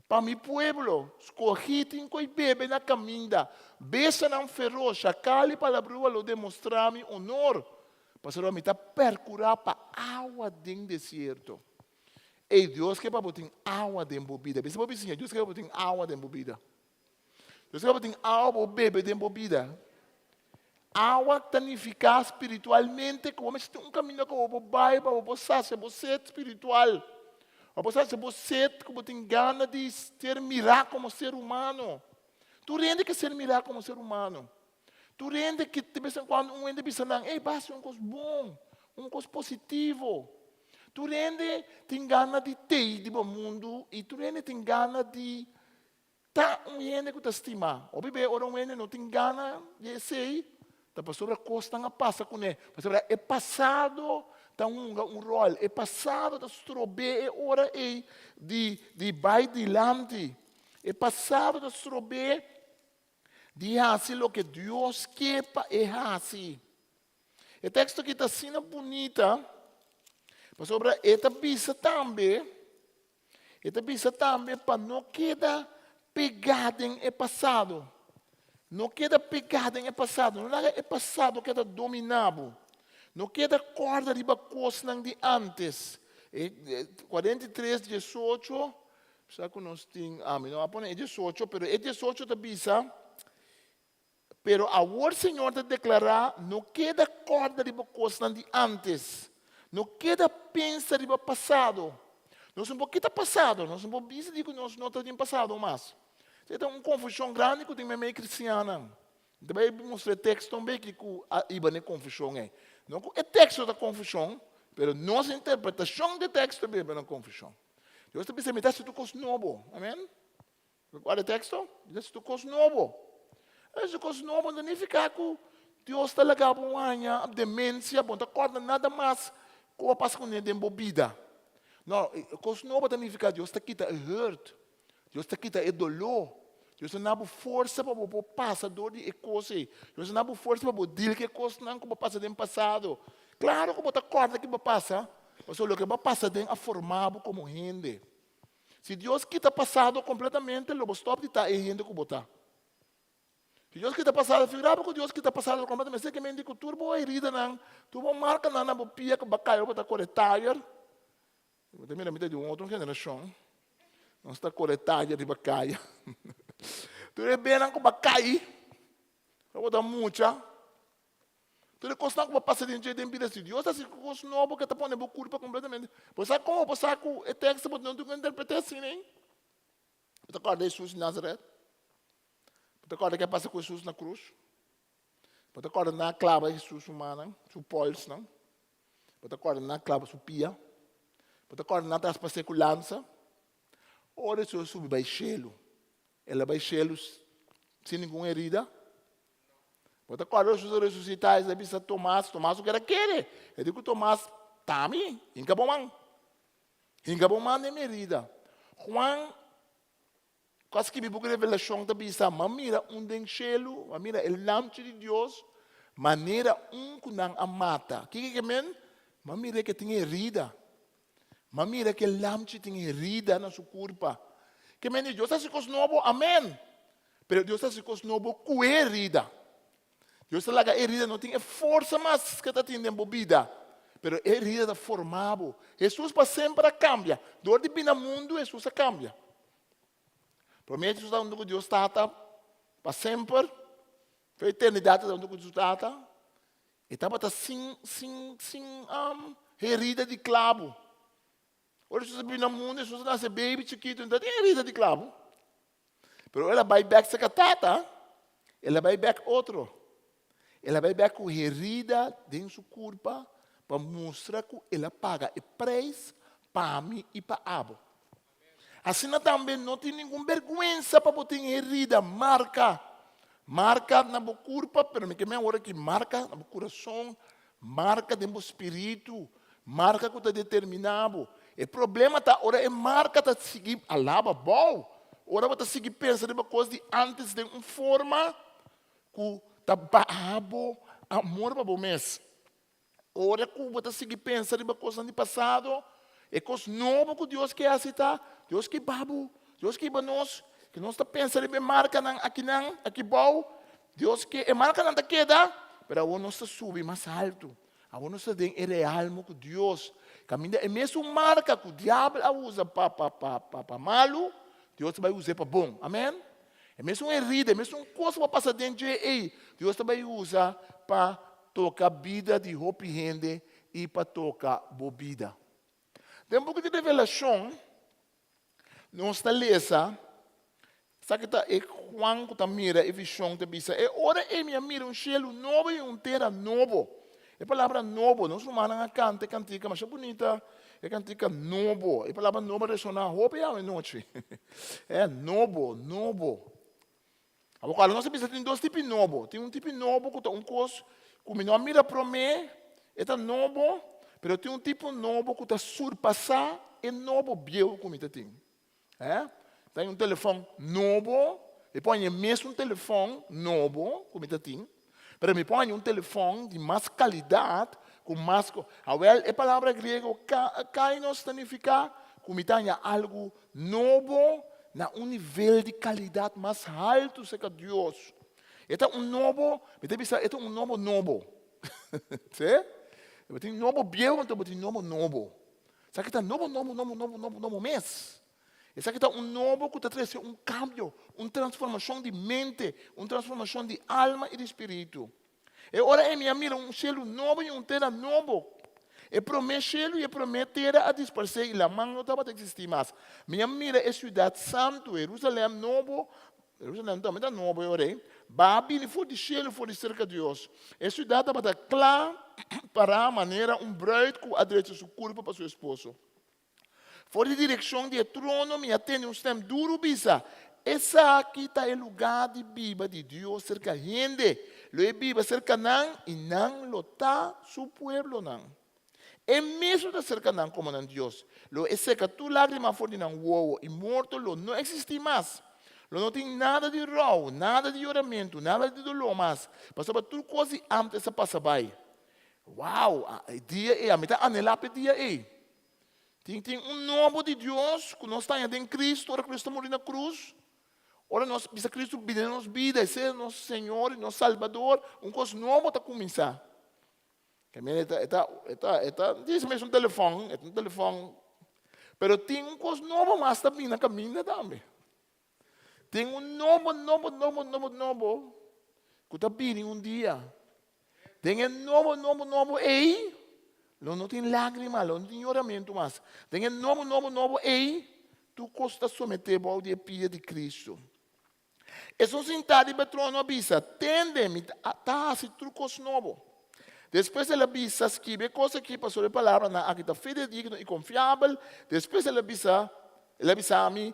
Pa mi pueblo, skohí tin ku e bebe na kaminda, besanan feros, shakal i palabrua lo demostrá mi onor, pasobra mi ta perkurá pa awa den desierto. Ey, Dios ke pa bo tin awa den bo bida. Bisa bo bisiña, Dios ke pa bo tin awa den bo bida. Dios ke pa bo tin awa pa bo bebe den bo bida. Awa ta nifiká spiritualmente ku bo mester tin un kaminda ku bo por bai pa bo por sasia bo set spiritual. Pa bo sasia bo set ku bo tin gana di ser mirá komo ser humano. Tur hende ke ser mirá komo ser humano. Tur hende ke de bes en kuando un hende bisa nan, ey bo hasi un kos bon, un kos positivo. Tur hende tin gana di tei di bo mundu i tur hende tin gana di Ta un hende ku ta stimá. Hopi be ora un hende no tin gana di esei, ta pasobra kosnan a pasa kuné. Pasobra e pasado ta hunga un ròl. E pasado ta strob'é e ora ei di di bai dilanti. E pasado ta strob'é di hasi loke Dios ke pa e hasi. E teksto aki ta asina bunita, pasobra e ta bisa tambe, E ta bisa tambe pa no keda pegá den e pasado. No keda pegá den e pasado. No laga e pasado keda dominá bo. No keda kòrda riba kosnan di ántes. E 43, 18, sa ku nos tin, ah, mi no a pone e 18, pero e 18 ta bisa, Pero awor Señor ta deklará, No keda kòrda riba kosnan di ántes. No keda pensa riba pasado. Nos no por kita pasado. Nos no por bisa di ku nos no ta den pasado mas. Esei ta un konfushon grandi ku tin meimei kristiannan. Mi ta bai mustra e teksto un beki ku a hiba na e konfushon ei. No ku e teksto ta konfushon, pero nos interpretashon di e teksto a biba na konfushon. Dios ta bisa, Mi ta hasi tur kos nobo. Amen. Recuerda e texto? Dios ta cos nobo. Ese cos nobo no significa cu Dios ta laga bo un aña demencia, bo no ta corda nada mas cu a pasa cu den bo bida. No, cos nobo ta significa Dios ta kita e hurt, Dios ta kita e dolor, Dios ta na bo forsa pa bo por pasa door di e cos ey. Dios ta na bo forsa pa bo deal cu e cosnan cu bo pasa den pasado. Claro cu bo ta corda ki bo pasa, pasobra loke bo a pasa den a forma bo como hende. Si Dios kita pasado completamente, lo bo stop di ta e hende cu bo ta. Si Dios kita pasado, figura bo ku Dios kita pasado kompletamente. Mester ke mente ku tur bo heridanan, tur bo markanan na bo pia ku bo a kai ora bo ta kore tayer. Bo ta mira mi ta di un otro generashon. Nos ta kore tayer riba kaya. Tur e benan ku bo a kai ora bo ta mucha. Tur e kosnan ku bo pasa den dje den bida, si Dios ta hasi kos nobo ke ta pone bo kurpa kompletamente. Bo sa komo bo sa ku e teksto bo no tin ku interpret'é asina ei? Bo ta kòrda Hesus di Nazaret? Bo ta kòrda ke a pasa ku Hesus na krus? Bo ta kòrda nan a klaba Hesus su mannan, su pòlsnan? Bo ta kòrda nan a klaba su pia? Bo ta kòrda nan a traspas'é ku lansa? Ora Hesus a subi bai shelu, el a bai shelu sin ningun herida? Bo ta kòrda ora Hesus a resusitá, es a bisa Tomas, Tomas no kere kere. E di ku Tomas, T'ami, hinka bo man. Hinka bo man den mi herida. Juan, ku a skibi buki Revelashon, ta bisa, M'a mira un den shelu, m'a mira e Lamchi di Dios, manera un ku nan a mata. Kiko ke men? M'a mira ke tin herida. M'a mira ke Lamchi tin herida na su kurpa. Ke men di Dios ta hasi kos nobo, amen. Pero Dios ta hasi kos nobo ku e herida. Dios ta laga e herida no tin e forsa mas ke ta tin den bo bida, pero e herida ta forma bo. Hesus pa semper a kambia. Dor di bini na mundu Hesus a kambia. Promé Hesus ta huntu ku Dios Tata pa semper, pa eternidat e ta huntu ku su Tata. E tabata sin sin sin herida di klabu. Ora Hesus a bini na mundu, Hesus a nase baby chikitu, no ta tin herida di klabu. Pero ora el a bai bek serka Tata, el a bai bek otro. El a bai bek ku herida den su kurpa pa mustra ku el a paga e preis pa mi i pa abo. Asina tambe no tin ningun bergwensa pa bo tin herida, marka. Marka na bo kurpa, pero mi ke men awor aki marka na bo kurason, marka den bo spiritu, marka ku ta determiná bo. E problema ta ora e marka ta sigui alaba bou, ora bo ta sigui pensa riba kos di ántes den un forma ku ta baha bo amor pa bo mes. Ora ku bo ta sigui pensa riba kosnan di pasado, e kos nobo ku Dios ke hasi ta, Dios ke ba bo, Dios ke hiba nos, ku nos ta pensa riba e markanan akinan, aki bou, Dios ke, e markanan ta keda, pero awor nos ta subi mas haltu. Awor nos ta den e realmo ku Dios. Kaminda e mesun marka ku diabel a usa pa pa pa pa pa malu, Dios ta bai us'é pa bon. Amen? E mesun herida, e mesun kos ku a pasa den dje ei, Dios ta bai usa pa toka bida di hopi hende i pa toka bo bida. Den buki di Revelashon, nos ta lesa, esaki ta e Juan ku ta mira e vishon ta bisa, E ora ei mi a mira un shelu nobo i un tera nobo. E palabra nobo, nos rumannan a kanta e kantika masha bunita, e kantika nobo. E palabra nobo a resoná hopi awe nochi. E nobo, nobo. Awor ku nos a bisa tin dos tipi nobo. Tin un tipi nobo ku ta un kos ku mi no a mira promé, e ta nobo, pero tin un tipo nobo ku ta surpasá e nobo bieu ku mi ta tin. Eh? Ta un telefòn nobo, mi por haña e mesun telefòn nobo ku mi ta tin, pero mi por haña un telefòn di mas kalidat, ku mas. Awèl, e palabra griego kainos ta nifiká ku mi ta haña algu Nobo na un nivel di kalidat mas haltu serka Dios. E ta un nobo, mi ta bisa, e ta un nobo nobo. Sí? Bo tin nobo bieu, anto bo tin nobo nobo. Esaki ta nobo, nobo, nobo, nobo, nobo, nobo mes. Esaki ta un nobo ku ta trese un kambio, un transformashon di mente, un transformashon di alma i di spiritu. E ora ei mi a mira un shelu nobo i un tera nobo. E promé shelu i e promé tera a disparsé i laman no tabata eksistí mas. Mi a mira e siudat santu, Herusalèm nobo, Herusalèm tambe ta nobo e ora ei, baha bini for di shelu for di serka Dios. E siudat tabata kla pará manera un bruid ku a drecha su kurpa pa su esposo. For di direkshon di e trono mi a tende un stèm duru bisa, Esaki ta e lugá di biba di Dios serka hende. Lo e biba serka nan i nan lo ta su pueblonan. E mes lo ta serka nan komo nan Dios. Lo e seka tur lágrima for di nan wowo i morto lo no eksistí mas. Lo no tin nada di rou, nada di yoramentu, nada di doló mas, pasobra tur kos di ántes a pasa bai. Wow! E dia ei, ami ta anhelá pa e dia ei. Tin tin un nobo di Dios ku nos ta haña den Kristu ora Kristu a muri na krus. Ora nos bisa Cristo bini den nos bida y ser nos Señor y nos Salbador, un cos nobo ta cuminsa. Ke mira e ta, e ta, e ta, e ta, dice mes un telefon, e ta un telefon, pero tin un cos nobo mas ta bini na caminda tambe. Tin un nobo, nobo, nobo, nobo, nobo cu ta bini un dia. Den e nobo, nobo, nobo ei, lo no tin lágrima, lo no tin yoramentu mas. Den e nobo, nobo, nobo ei, tur kos ta someté bou di e pia di Kristu. Esun sintá riba e trono a bisa, Tende, mi ta hasi tur kos nobo. Despues el a bisa, Skibi e kos akí, pasobra e palabranan akí ta fidedigno i konfiabel. Despues el a bisa, el a bisa mi,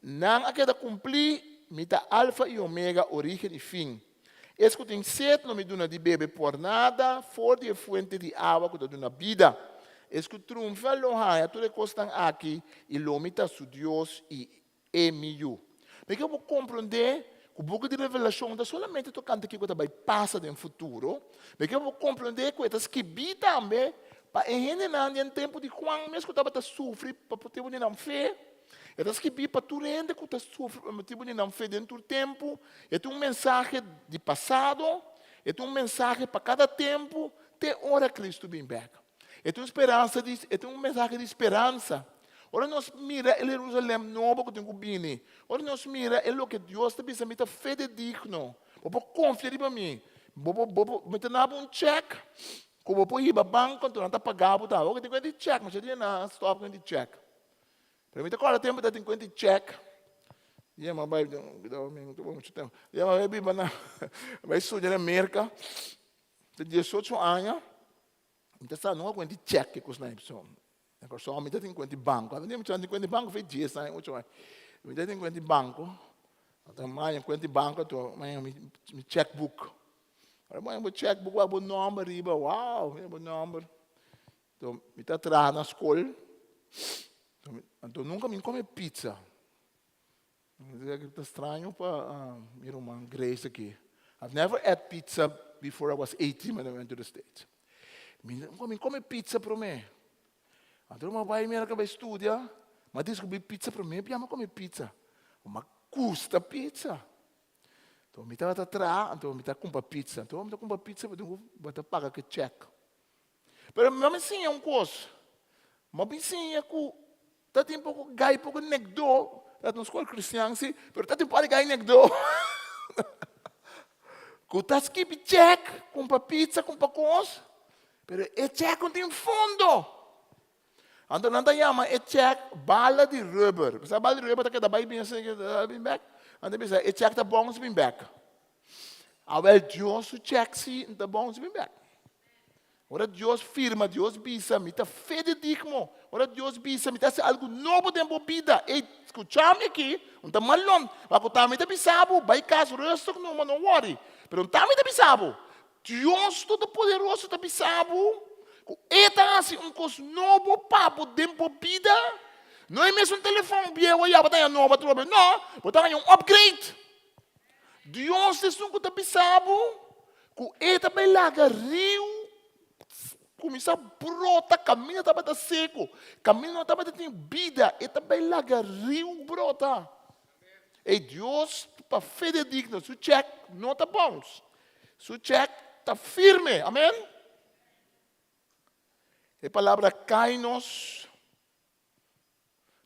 Nan a keda kumplí, mi ta Alfa i Omega, orígen i fin. Es ku tin set lo mi duna di bebe por nada for di e fuente di awa ku ta duna bida. Es ku trunfa lo haña tur e kosnan aki, i lo mi ta su Dios i e mi yu. Mi ke bo komprondé ku buki di Revelashon ta solamente tokante kiko ta bai pasa den futuro. Mi ke bo komprondé ku e ta skibí tambe pa e hendenan den tempu di Juan mes ku tabata sufri pa motibu di nan fe. E ta skibí pa tur hende ku ta sufri pa motibu di nan fe den tur tempu. E ta un mensahe di pasado, e ta un mensahe pa kada tempu te ora Kristu bin bèk. E ta un speransa di, e ta un mensahe di speransa. Ora nos mira e Herusalèm nobo ku tin ku bini, ora nos mira e loke Dios ta bisa, mi ta fededigno, bo por konfia riba mi, bo por, bo por, mi ta na bo un chèk ku bo por hiba banko anto nan ta paga bo tambe. Bo tin kuenta di chèk, masha dia nan a stòp kuenta di chèk. Pero mi ta kòrda tempu ta tin kuenta di chèk. Dia mi a bai, muchu tempu. Dia mi a bai biba na, bai studia na Merka, ta diesocho aña, mi ta sa nunka kuenta di chèk ki kosnan ei. So, na Kòrsou mi ta tin kuenta di banko. Algun dia mi tin kuenta di banko for dies aña, ocho aña. Mi ta tin kuenta di banko, anto mi haña kuenta di banko, anto mi haña mi chèkboek. Ora bo haña bo chèkboek, bo haña bo nòmber riba, wow, mira bo nòmber. Anto mi ta traha na skol, anto nunka mi kome pizza. Ta straño pa mi ruman Grace aki. I've never ate pizza before I was 18 when I went to the States. Mi nunka mi kome pizza promé. Anto mi a bai Merka bai studia, mi a diskubrí pizza promé bia mi a kome pizza. Mi a gusta pizza. Anto mi tabata traha, anto mi ta kumpra pizza. Anto mi ta kumpra pizza, bo ta paga ku chèk. Pero mi a siña un kos. Mi a bin siña ku ta tin poko gai poko nekdó. Ta un skol kristian si, pero ta tin poko gai nekdó. Ku ta skibi chèk, kumpra pizza, kumpra kos, pero e chèk no tin fondo. Anto nan ta yama e chèk bala di rubber. Bo sa bala di rubber ta keda bai bin asina, keda bin bèk. Nan ta bisa e chèk ta bounce bin bèk. Awel Dios su chèk si no ta bounce bin bèk. Ora Dios firma, Dios bisa, mi ta fededigno. Ora Dios bisa, mi ta hasi algu nobo den bo bida. Ey, skucha mi aki, un ta malon, ma ku tambe ta bisa bo, bai kas rustig numa, no wòri. Pero un tambe ta bisa bo, Dios Todopoderoso ta bisa bo ku E ta hasi un kos nobo pa bo den bo bida. No e mesun telefòn bieu a yaba ta haña nobo atrobe, no, bo ta haña un upgrade. Dios ta esun ku ta bisa bo ku e ta bai laga riu kuminsá brota kaminda tabata seku, kaminda no tabata tin bida, e ta bai laga riu brota. Ei Dios pa fidedigno, su chèk no ta bounce, su chèk ta firme, amen. E palabra kainos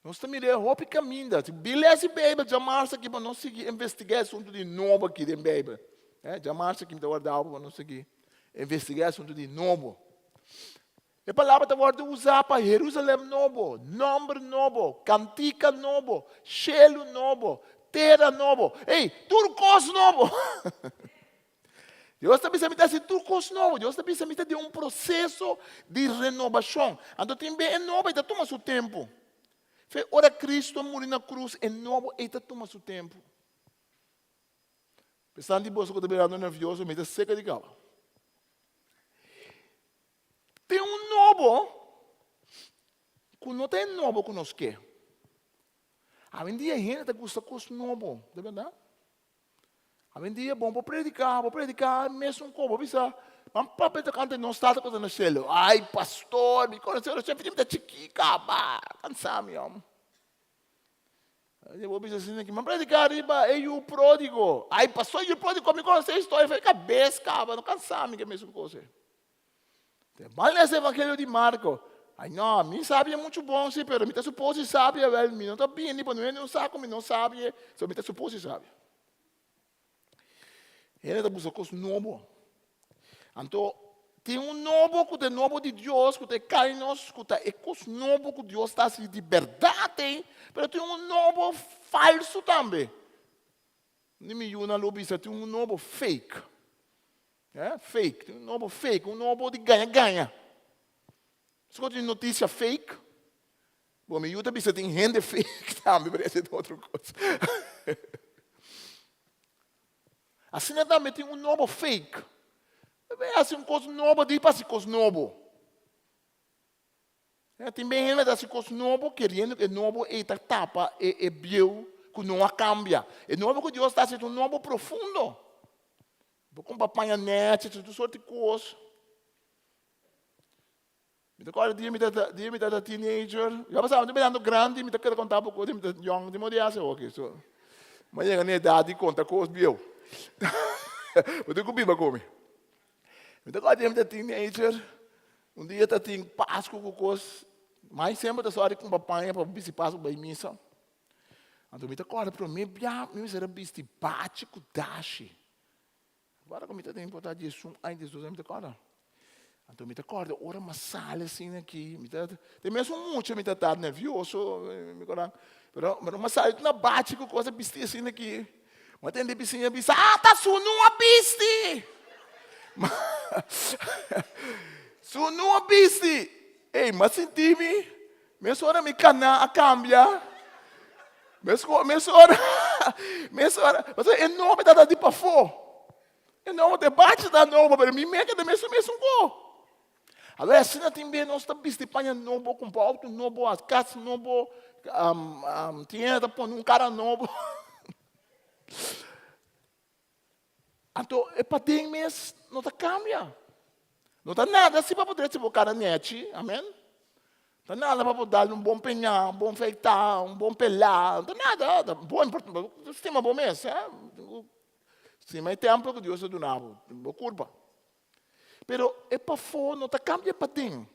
Nos ta mira e hopi kaminda. Si bin lesa e Beibel djamarsa aki pa nos sigui investigá e asuntu di nobo aki den Beibel. Eh, djamarsa aki mi ta warda bo pa nos sigui investigá e asuntu di nobo. E palabra ta wòrdu usá pa Herusalèm nobo, nòmber nobo, kantika nobo, shelu nobo, tera nobo. Ey, tur kos nobo! Dios ta bisa mi ta hasi tur kos nobo. Dios ta bisa mi ta den un proseso di renobashon. Anto tin be e nobo ei ta tuma su tempu. Fe ora Kristu a muri na krus e nobo ei ta tuma su tempu. Esnan di boso ku ta birando nervioso mi ta seka di kaba. Tin un nobo ku no ta e nobo ku nos ke. Awendia hende ta gusta kos nobo, ta bèrdat? Awendia bon por prediká, bo prediká mesun kos, bo bisa, Ban papia tokante nos Tata ku ta na shelu. Ai pastor, mi konosé ora shef mi ta chikí kaba, kansa mi hòm. E bo bisa asina ki, M'a prediká riba e yu pródigo. Ai, pasó yu pródigo, mi konosé e historia for di kabes kaba, no kansa mi ku e mesun kos ei. Te ban lesa evangelio di Marko. Ai no, mi sabi e muchu bon si, pero mi ta supos si sabi awel, mi no ta bini pa no hende no sa ku mi no sabi e, so mi ta supos si sabi. Hende ta buska kos nobo. Anto, tin un nobo ku ta e nobo di Dios, ku ta e kainos, ku ta e kos nobo ku Dios ta hasi di bèrdat ei, pero tin un nobo falsu tambe. Ni mi yunan lo bisa tin un nobo fake. Eh, fake, tin un nobo fake, un nobo di gaña gaña. Esco tin noticia fake? Bo mi yu ta bisa tin hende fake tambe, pero ese ta otro cos. Asina tambe tin un nobo fake. Bebe hasi un cos nobo di pa hasi cos nobo. Eh, tin ben hende ta hasi cos nobo keriendo ku e nobo ei ta tapa e e bieu ku no a cambia. E nobo ku Dios ta hasi ta un nobo profundo. Bo kumpra paña nèchi, tur sort di kos. Mi ta kòrda dia mi ta dia mi tabata teenager, ya pasaba mi ta birando grandi, mi ta keda konta bo kos di mi ta yòn, di modo di hasi oke so mi a yega na edat di konta kos bieu. Bo tin ku biba ku mi. Mi ta kòrda dia mi ta teenager, un dia ta tin pasku ku kos, mai semper ta sòri kumpra paña pa bisti pasku bai misa. Anto mi ta kòrda promé bia mi mester a bisti bachi ku dashi. Ora ku mi ta den por ta diesun aña, diesdos aña mi ta kòrda. Anto mi ta kòrda ora mi a sali asina aki, mi ta den mesun mucha mi ta ta nervioso, mi kòrda, pero pero mi a sali na bachi ku kos a bisti asina aki, mi a tende bisiña bisa, ata sunu a bisti! Sunu a bisti! Ey, mi a sinti mi, mesora mi kana a kambia, mesora, mesora, pasobra e nobe tabata di pafó, e nobo, e bachi ta nobo, pero mi meka ta mesun mesun ko. Awor asina tin bes nos ta bisti paña nobo, kumpra outo nobo, kas nobo, tin hende ta pone un kara nobo. Anto e paden mes no ta kambia. No ta nada si pa por drecha bo kara nechi, amen. Ta nada pa por dal un bon peñá, un bon feitá, un bon pelá, no ta nada. Ta bon, stima bo mes, eh. Stima e tempel ku Dios a duna bo, bo kurpa. Pero e pafó no ta kambia e paden.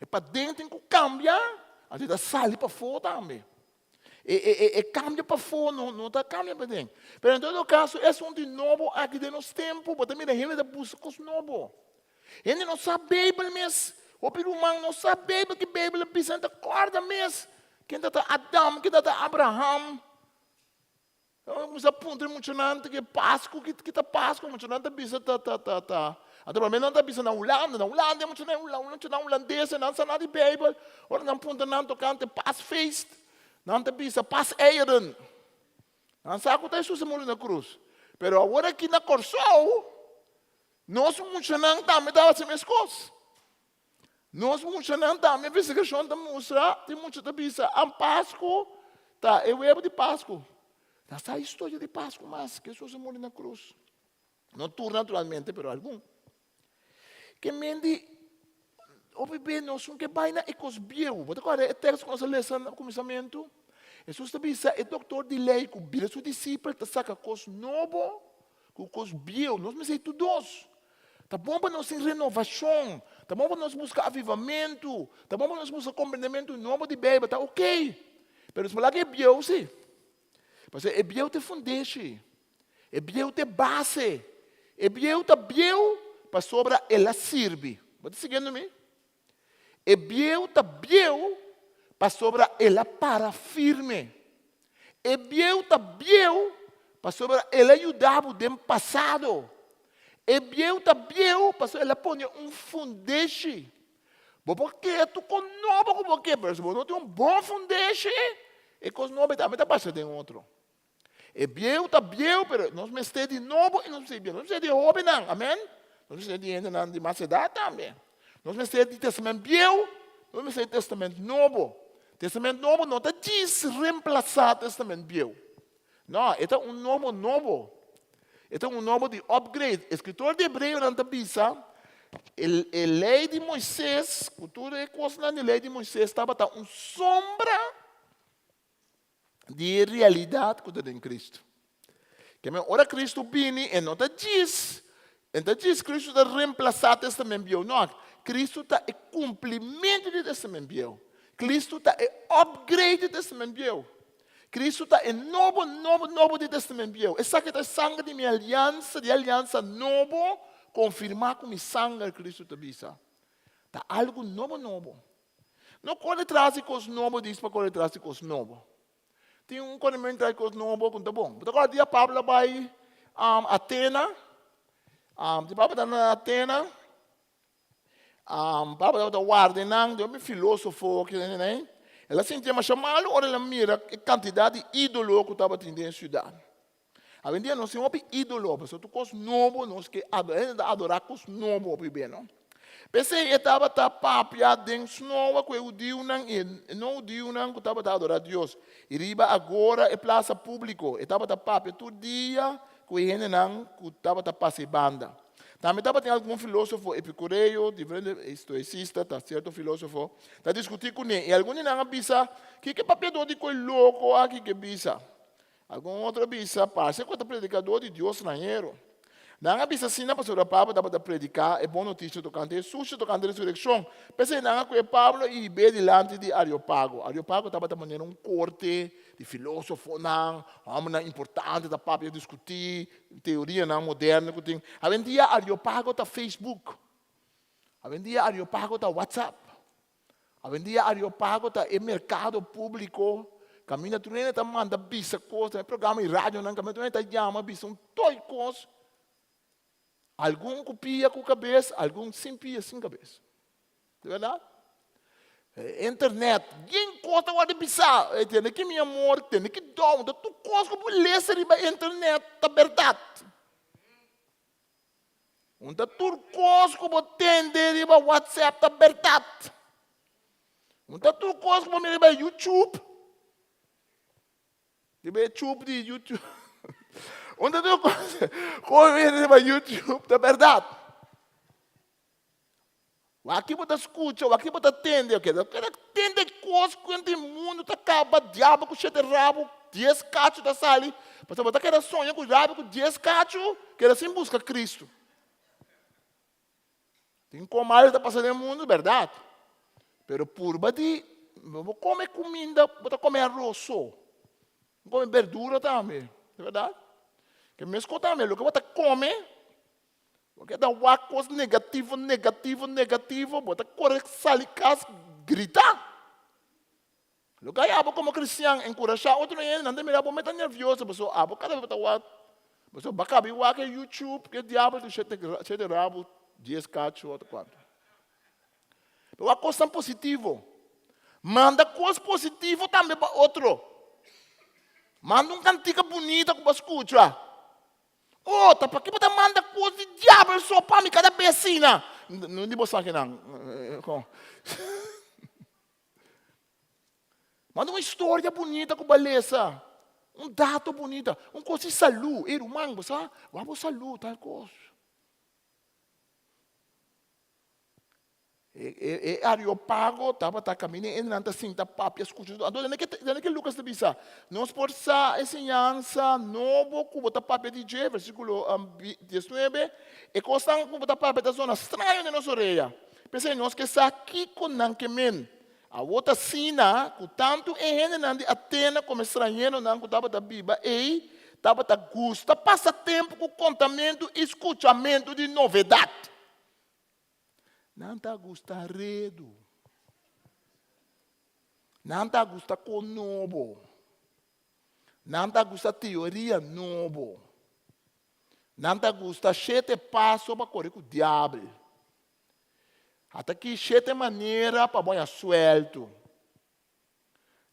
E paden tin ku kambia, anto e ta sali pafó tambe. E, e, e, e kambia pafó no, no ta kambia paden. Pero en todo kaso, e asuntu di nobo aki den nos tempu, bo ta mira hende ta buska kos nobo. Hende no sa Beibel mes. Hopi ruman no sa Beibel, ki Beibel a bisa, nan ta kòrda mes ken ta ta Adam, ken ta ta Abraham. Nan kuminsá puntra e muchanan ke Pasku, ki ki ta Pasku? Muchanan ta bisa ta ta ta ta. Anto promé nan ta bisa na Hulanda, na Hulanda e muchanan muchanan hulandes nan sa nada di Beibel. Ora nan puntra nan tokante Pasfeest, nan ta bisa Paaseieren. Nan sa ku ta Hesus a muri na krus. Pero awor aki na Kòrsou, nos muchanan tambe ta hasi meskos. Nos muchanan tambe investigashon ta mustra tin mucha ta bisa an Pasku ta e webu di Pasku. Ta sa historia di Pasku mas ku Hesus a muri na krus. No tur naturalmente pero algun. Ke men di hopi be nos un ke bai na e kos bieu. Bo ta kòrda e tekst ku nos a lesa na kuminsamentu? Hesus ta bisa e doktor di lei ku bira su disipel ta saka kos nobo ku kos bieu. Nos mester tur dos. Ta bon pa nos tin renovashon, ta bon pa nos buska avivamentu, ta bon pa nos buska komprendementu nobo di Beibel, ta oké. Pero nos por laga e bieu sí. Pasobra e bieu ta e fundeshi, e bieu ta e base, e bieu ta bieu pasobra el a sirbi. Bo ta siguiendo mi? E bieu ta bieu pasobra el a para firme. E bieu ta bieu pasobra el a yuda bo den pasado. E bieu ta bieu pasobra el a pone un fundeshi. Bo por kere tur kos nobo ku bo ke, pero si bo no tin un bon fundeshi, e kos nobo tambe ta pasa den otro. E bieu ta bieu, pero nos mester di nobo i nos mester di bieu. Nos mester di hóbennan, amen. Nos mester di hendenan di mas edat tambe. Nos mester di Testament Bieu, nos mester di Testament Nobo. Testament Nobo no ta djis remplasá Testament Bieu. No, e ta un nobo nobo. E ta un nobo di upgrade. Eskritor di Hebreonan ta bisa, e, e lei di Moisés, ku tur e kosnan di lei di Moisés tabata un sombra. Di e realidat ku ta den Kristu. Ke men ora Kristu bini e no ta djis, e no ta djis Kristu ta remplasá Testament Bieu. No, Kristu ta e kumplimentu di Testament Bieu. Kristu ta e upgrade di Testament Bieu. Kristu ta e nobo, nobo, nobo di Testament Bieu. Esaki ta e sanger di mi aliansa, di e aliansa nobo konfirmá ku mi sanger, Kristu ta bisa. Ta algu nobo, nobo. No kore tras di kos nobo dis pa kore tras di kos nobo. Tin un korementu tras di kos nobo ku no ta bon. Bo ta kòrda dia Pablo a bai Atena? Di Pablo ta na Atena, Pablo tabata warda nan, di hopi filósofo, el a sinti masha malu ora el a mira e kantidat di ídolo ku tabatin den e siudat. Awendia nos tin hopi ídolo, pasobra tur kos nobo nos ke adorá. Hende ta adorá kos nobo hopi be, no? P'esei e tabata papia den snoa ku e hudiunan i e no hudiunan ku tabata adorá Dios. I riba agora e plasa públiko, e tabata papia tur dia ku e hendenan ku tabata pasa e banda. Tambe tabatin algun filósofo epikureo, diferente estoisista, ta sierto filósofo, ta diskutí kuné. I algun di nan a bisa, Kiko e papiadó di koi loko aki ke bisa? Algun otro a bisa, Parse ku e ta predikadó di Dios stranhero. Nan a bisa asina pasobra Pablo tabata prediká e bon notisia tokante Hesus i tokante resurekshon. P'esei nan a kohe Pablo i hib'é dilanti di Areopago. Areopago tabata manera un korte di filósofonan, hòmbernan importante ta papia diskutí teorianan moderno ku tin. Awendia Areopago ta Facebook. Awendia Areopago ta WhatsApp. Awendia Areopago ta e merkado públiko kaminda tur hende ta manda bisa kos den e programa di radionan kaminda tur hende ta yama bisa un toi kos. Algun ku pia ku kabes, algun sin pia sin kabes. Di bèrdat? Internet, yen kos ta wòrdu bisá. E tende ki mi amor, tende ki dou, tur kos ku bo lesa riba internet ta bèrdat. Un ta tur kos ku bo tende riba WhatsApp ta bèrdat. Un ta tur kos ku bo mira riba YouTube. Riba e tube di YouTube. Un ta tur kos ku bo mira riba YouTube ta bèrdat. Wak bo ta skucha, wak bo ta tende, ok, keda tende kos ku henter mundu ta kaba, diabel ku shete rabu, dies kachu ta sali, pasobra bo ta keda soña ku rabu ku dies kachu, keda sin buska Kristu. Tin kon mal ta pasa den mundu, bèrdat, pero purba di bo kome kuminda, bo ta kome aros so, bo kome berdura tambe, bèrdat? Ke meskos tambe loke bo ta kome Bo keda wak kos negativo, negativo, negativo, bo ta kore sali kas grita. Loke a abo komo kristian enkurashá otro hende, nan ta mira bo meta nervioso pasobra abo kada bes bo ta wak, pasobra bo a kaba di wak e YouTube ku e diabel tin shete shete rabu, dies kachu òf kuantu. Pero wak kosnan positivo. Manda kos positivo tambe pa otro. Manda un kantika bunita ku bo a skucha. Oh, ta paki bo ta manda kos di diabel so pa mi kada bes asina? No di bo sa kinan. Kon? Manda un historia bunita ku bo a lesa. Un dato bunita. Un kos di salu. Ey ruman, bo sa? Wak bo salu, tal kos. E Areopago tabata kaminda e hendenan ta sinta papia skucha. Anto dende ke dende ke Lukas ta bisa, nos por sa e siñansa nobo ku bo ta papia di dje, versíkulo diesnuebe, e kosnan ku bo ta papia ta zona straño den nos orea. P'esei nos ke sa kiko nan ke men. Awor ta asina ku tantu e hendenan di Atena komo e strañeronan ku tabata biba ei tabata gusta pasa tempu ku kontamentu i skuchamentu di novedat. Nan ta gusta redu. Nan ta gusta ko nobo. Nan ta gusta teoria nobo. Nan ta gusta shete paso pa kore ku diabel. Ata ki shete manera pa bo haña suelto.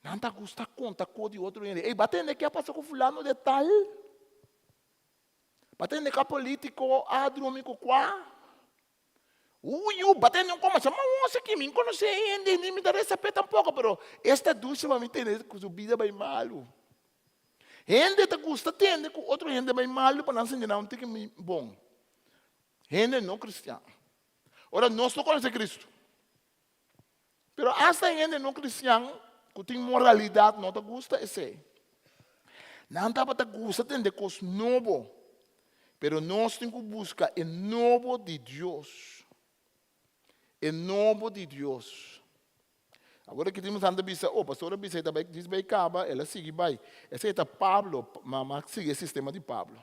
Nan ta gusta konta ko di otro hende. Ey, bo a tende ke a pasa ku fulano de tal? Batende ka politico a drumi ku kua? Uy yu, batende un koma chama once aki, mi konosé hende ni mi ta resa p'e tampoko, pero esta dushi pa mi tende ku su bida bai malu. Hende ta gusta tende ku otro hende bai malu pa nan sinti nan un tiki bon. Hende no kristian. Ora nos no konosé Kristu. Pero asta hende no kristian ku tin moralidat no ta gusta esei. Nan tabata gusta tende kos nobo, pero nos tin ku buska e nobo di Dios. E nobo di Dios. Awor aki tin ta bisa, oh, pastor a bisa e ta bai djis bai kaba, el a sigui bai. Esei ta Pablo, ma ma sigui e sistema di Pablo.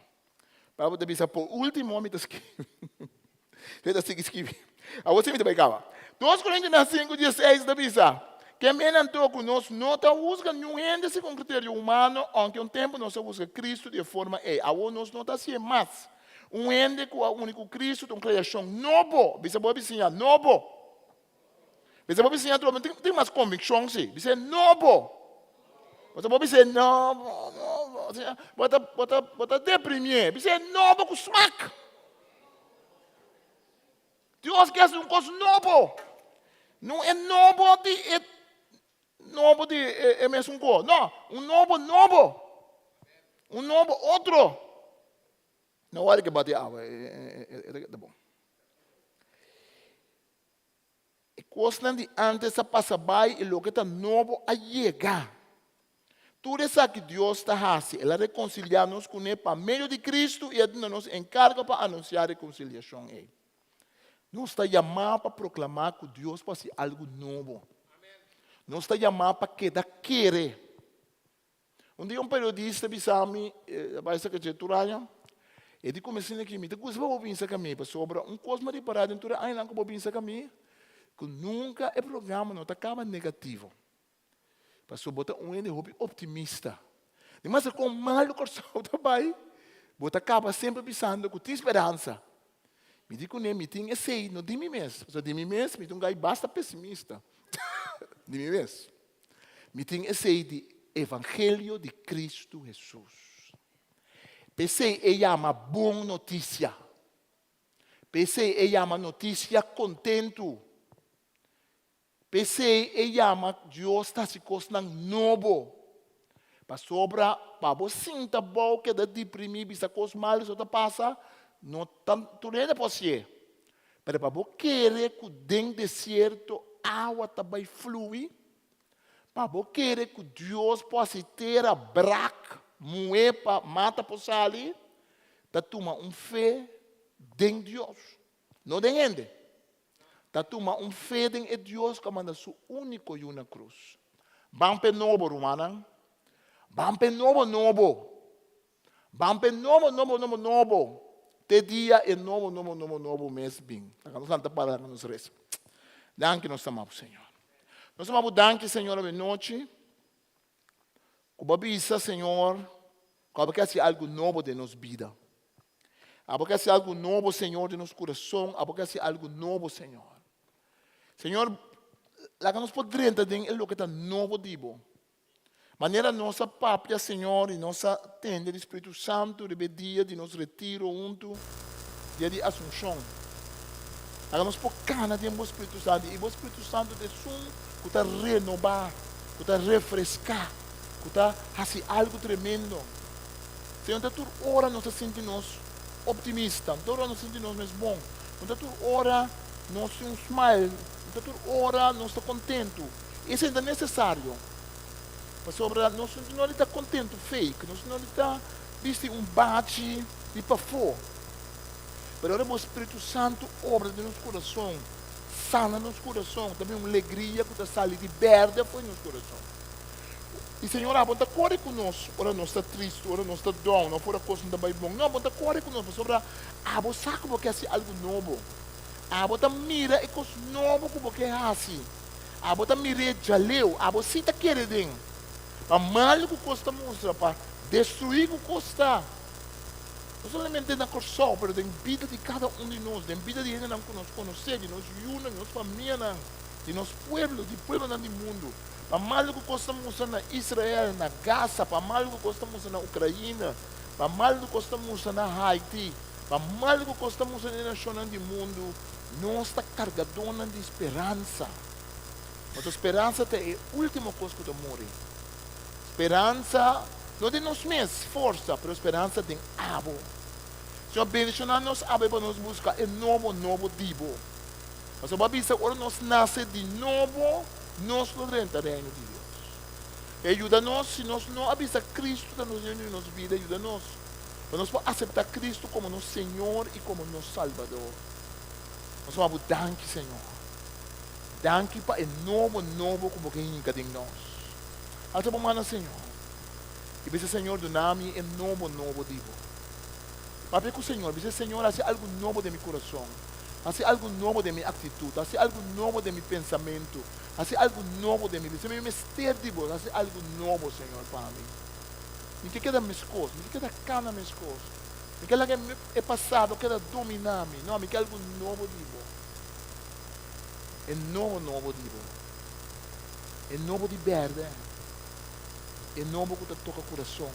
Pablo ta bisa, por último mi ta skibi. E ta sigui skibi. Awor si mi ta bai kaba. Dos Korintionan sinku dieseis ta bisa, Ke men anto ku nos no ta husga niun hende segun kriterio humano, ounke un tempu nos a husga Kristu di e forma ei, awor nos no ta hasié mas. Un hende ku a uni ku Kristu ta un kreashon nobo. Bisa bo bisiña, nobo. Bisa bo bisiña atrobe, tin tin mas konvikshon si. Bis'é nobo. Bo ta bo bis'é nobo, nobo. Bo ta bo ta bo ta deprimié. Bis'é nobo ku smak. Dios ke hasi un kos nobo. No e nobo di e nobo di e, e mesun kos. No, un nobo nobo. Un nobo otro. No wari ke bati awa, e, e, e, e, bon. E kosnan di antes a pasa bai i loke ta nobo a yega. Tur esaki Dios ta hasi, El a rekonsiliá nos kuné pa medio di Kristu i a duna nos enkargo pa anunsiá rekonsiliashon ei. Nos ta yamá pa proklamá ku Dios por hasi algu nobo. Nos ta yamá pa keda kere. Un dia un periodista bisa mi, e a bai saka dje tur aña, e di kuminsá aki, mi ta gusta pa bo bin saka mi, pasobra un kos mi a ripará den tur e añanan ku bo bin saka mi, ku nunka e programa no ta kaba negativo. Pasobra bo ta un hende hopi optimista. Di mas kon mal Kòrsou ta bai, bo ta kaba semper bisando ku tin speransa. Mi di kuné, mi tin esei, no di mi mes, pasobra di mi mes mi ta un gai basta pesimista. Di mi mes. Mi tin esei di evangelio di Cristo Hesus. P'esei e yama bon notisia. P'esei e yama notisia kontentu. P'esei e yama Dios ta hasi kosnan nobo. Pasobra pa bo sinta bou keda deprimí bisa kos malu so ta pasa, no ta tur hende por hasié. Pero pa bo kere ku den desierto awa ta bai flui, pa bo kere ku Dios por hasi tera brak, muhé pa mata por sali, ta tuma un fe den Dios, no den hende. Ta tuma un fe den e Dios ku a manda su úniko Yu na krus. Ban p'e nobo, rumannan. Ban p'e nobo nobo. Ban p'e nobo, nobo, nobo, nobo. Te dia e nobo, nobo, nobo, nobo mes bin. Laga nos lanta para, laga nos resa. Danki nos ta ama bo, Señor. Nos ta ama bo danki, Señor, awe nochi. Ku bo a bisa, Señor, ku abo ke hasi algu nobo den nos bida. Abo ke hasi algu nobo, Señor, den nos kurason. Abo ke hasi algu nobo, Señor. Señor, laga nos por drenta den e loke ta nobo di bo. Manera nos a papia, Señor, i nos a tende di Spiritu Santu riba e dia di nos retiro huntu, dia di Asunshon. Laga nos por kana den bo Spiritu Santu, i bo Spiritu Santu ta esun ku ta renobá, ku ta refreská, ku ta hasi algu tremendo. Señor, ta tur ora nos ta sinti nos optimista, no ta ora nos ta sinti nos mes bon, no ta tur ora nos tin un smile, no ta tur ora nos ta kontentu. Esei ta nesesario, pasobra nos no ta kontentu fake, nos no ta bisti un bachi di pafó. Pero ora bo Spiritu Santu obra den nos kurason, sana nos kurason, ta bin un legria ku ta sali di bèrdè for di nos kurason. I Señor, abo ta kore ku nos ora nos ta tristu, ora nos ta down, òf ora kos no ta bai bon. No, abo ta kore ku nos pasobra abo sa ku bo ke hasi algu nobo. Abo ta mira e kos nobo ku bo ke hasi. Abo ta mir'é djaleu, abo sí ta kere den. Pa malu ku kos ta mustra, pa destruí ku kos ta. No solamente na Kòrsou, pero den bida di kada un di nos, den bida di hendenan ku nos konosé, di nos yunan, di nos famianan, di nos pueblo, di pueblonan di mundu. Pa malu ku kos ta mustra na Israel, na Gaza, pa malu ku kos ta mustra na Ukraina, pa malu ku kos ta mustra na Haiti, pa malu ku kos ta mustra na e nashonnan di mundu, Nos ta kargadónan di speransa. Pasobra speransa ta e último kos ku ta muri. Speransa no den nos mes forsa, pero speransa den abo. Señor, bendishoná nos awe pa nos buska e nobo nobo di bo. Pasobra bo a bisa ora nos nase di nobo, nos lo drenta Reino di Dios. E yuda nos si nos no a bisa Kristu ta nos Señor di nos bida, yuda nos pa nos por aseptá Kristu komo nos Señor i komo nos Salbador. Nos ta bo danki, Señor. Danki pa e nobo nobo ku bo ke hinka den nos. Alsa bo mana, Señor, i bisa, Señor, duna mi e nobo nobo di bo. Papia ku Señor, bisa, Señor, hasi algu nobo den mi kurason. Hasi algu nobo den mi aktitut. Hasi algu nobo den mi pensamentu. Hasi algu nobo den mi bida. Mi mester di bo. Hasi algu nobo, Señor, pa mi. Mi ke keda meskos. Mi ke keda kana meskos. Mi ke laga e pasado keda dominá mi. No, mi ke algu nobo di bo. E nobo nobo di bo. E nobo di bèrdè. E nobo ku ta toka kurason.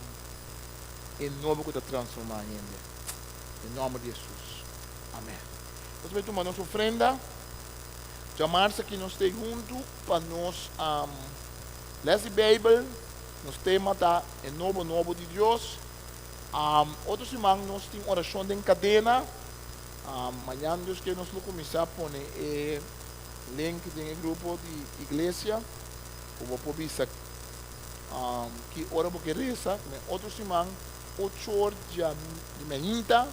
E nobo ku ta transformá hende. Den nòmber di Hesus. Amèn. Nos ta bai tuma nos ofrenda. Djamarsa aki nos ta huntu pa nos les di Beibel. Nos tema ta E Nobo Nobo di Dios. Otro siman nos tin orashon den kadena. Mañan Dios ke nos lo kuminsá pone e link den e grupo di iglesia ku bo por bisa ki ora bo ke resa. Otro siman ocho or di mainta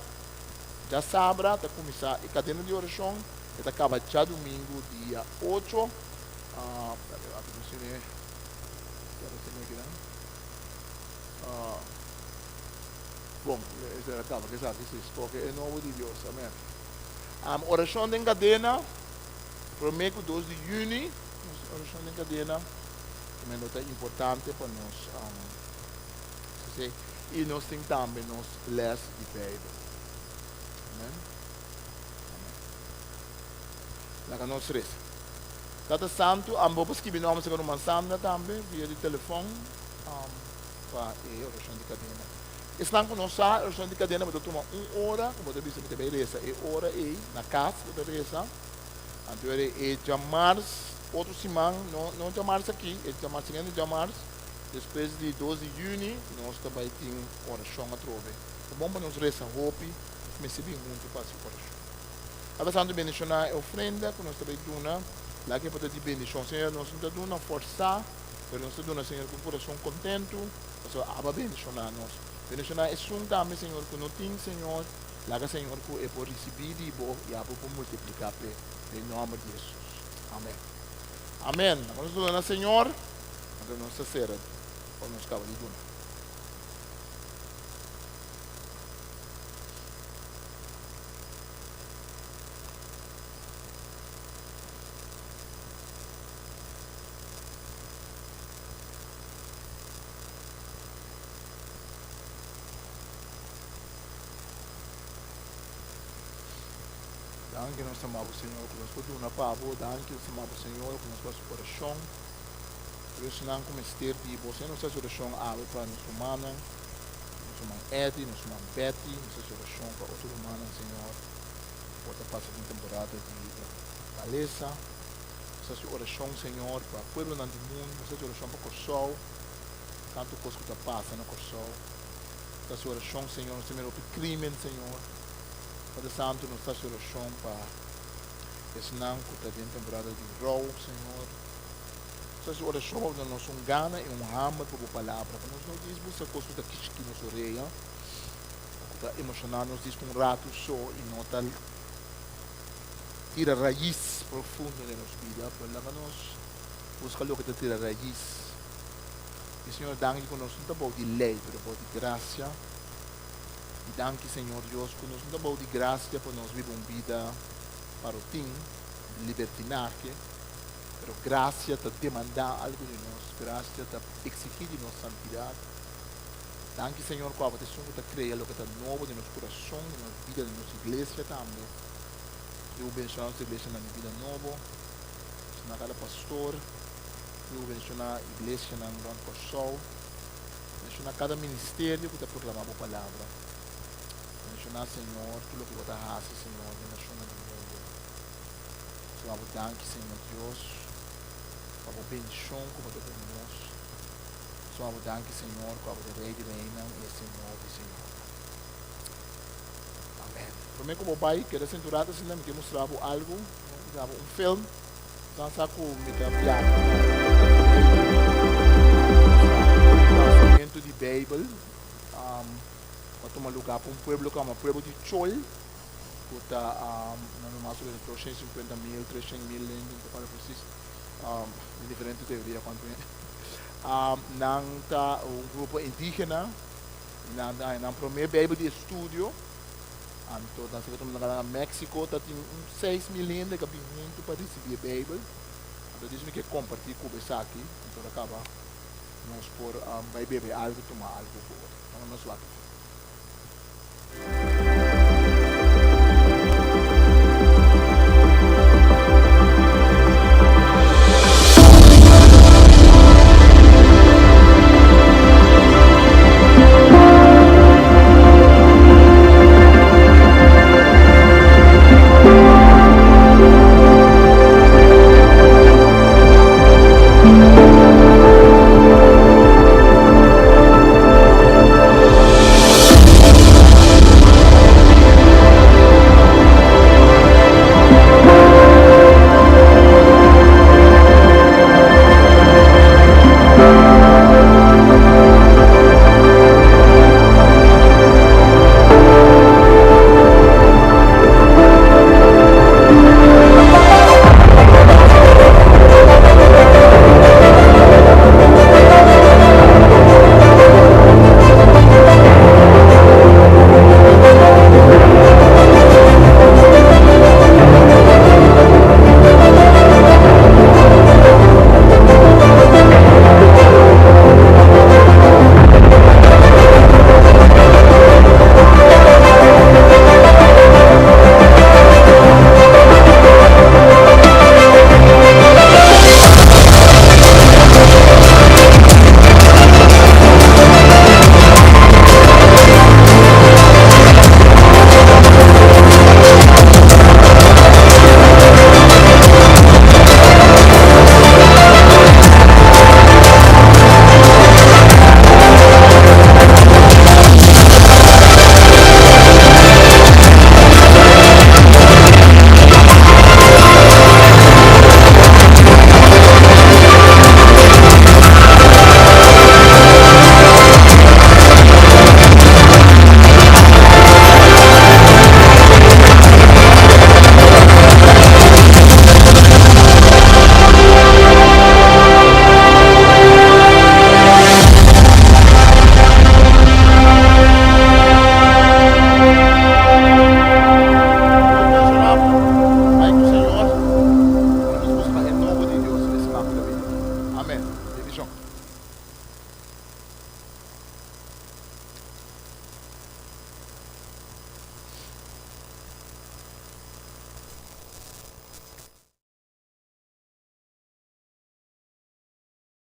djasabra ta kuminsá e kadena di orashon. E ta kaba djadumingu dia ocho. Bon, esei a kaba ku esaki si skohe e nobo di Dios. Amen. Orashon den kadena, promé ku dos di yüni, nos orashon den kadena, tambe lo ta importante pa nos i nos tin tambe nos lès di Beibel. Amen. Amen. Laga nos resa. Tata Santu, bo por skibi nòmber serka Ruman Sandra tambe via di telefòn pa e orashon di kadena. Esnan ku no sa, e orashon di kadena bo ta tuma un ora ku bo ta bisa mi ta bai resa e ora ei na kas bo ta resa. Anto e djamars otro siman, no no djamars aki, e djamars siguiente djamars despues di dos di yüni nos ta bai tin orashon atrobe. Ta bon pa nos resa hopi. Nos mester bin huntu pa hasi orashon. Tata Santu bendishoná e ofrenda ku nos ta bai duna. Laga e por ta di bendishon. Señor, nos no ta duna forsá, pero nos ta duna, Señor, ku un kurason kontentu, pasobra Abo a bendishoná nos. Bendishoná esun tambe, Señor, ku no tin, Señor. Laga, Señor, ku e por risibí di Bo i Abo por multipliká p'e. Den nòmber di Hesus. Amèn. Amèn. Laga nos duna na Señor, anto nos ta sera ora nos kaba di duna. Danki nos ta ama bo Señor ku nos por duna pa bo. Danki nos ta ama bo Señor ku nos por hasi orashon. Tur esnan ku mester di bo. Señor nos ta hasi orashon awe pa nos rumannan. Nos ruman Eddie, nos ruman Betty, nos hasi orashon pa otro rumannan, Señor, ku ta pasa den temporada di malesa. Nos hasi orashon, Señor, pa pueblonan di mundu. Nos hasi orashon pa Kòrsou, tantu kos ku ta pasa na Kòrsou. Nos hasi orashon, Señor, nos ta mira hopi krimen, Señor. Padre Santu, nos ta hasi orashon pa esnan ku ta den temporada di rou, Señor. Nos hasi orashon pa bo duna nos un gana i un hamber pa bo palabra, pa nos no djis buska kos ku ta kishki nos orea, ku ta emoshoná nos djis pa un ratu so i no ta tira rais profundo den nos bida, pero laga nos buska loke ta tira rais. I Señor, danki ku nos no ta bou di lei, pero bou di grasia. I danki, Señor Dios, ku nos no ta bou di grasia pa nos biba un bida parotin, di libertinahe. Pero gracia ta demanda algo di nos, gracia ta exigi di nos santidad. Danki Señor cu abo ta esun cu ta crea loke ta nobo den nos curason, den nos bida, den nos iglesia tambe. Dios bo bendiciona nos iglesia na mi bida nobo, bendiciona cada pastor, Dios bo bendiciona iglesianan rond Corsou, bendiciona cada ministerio cu ta proclama bo palabra. Bendiciona Señor tur loke bo ta haci Señor den nacionnan di mundo. Nos ta bo danki, Señor Dios, pa bo bendicion cu bo ta duna nos. Nos ta bo danki, Señor, cu abo ta Rey di Reynan y e Señor di Señornan. Amen. Prome cu bo bay, keda sintu rato asina, mi ke mustra bo algo. Mi ta bo un film. Nan sa cu mi ta biaha. Beibel ku a tuma lugá pa un pueblo ku yama pueblo di Chol ku ta na mas o menos 250.000, 300.000 hende, no ta kòrda presis, tin diferente teoria kuantu hende. Nan ta un grupo indígena i nan ta haña nan promé Beibel di estudio. Anto nan sa tuma na Mexico ta tin un 6000 hende ku a bin huntu pa risibí e Beibel. Anto dios mi ke kompartí ku bo esaki, anto ta kaba nos por bai bebe algu, tuma algu ku otro. Nos wak.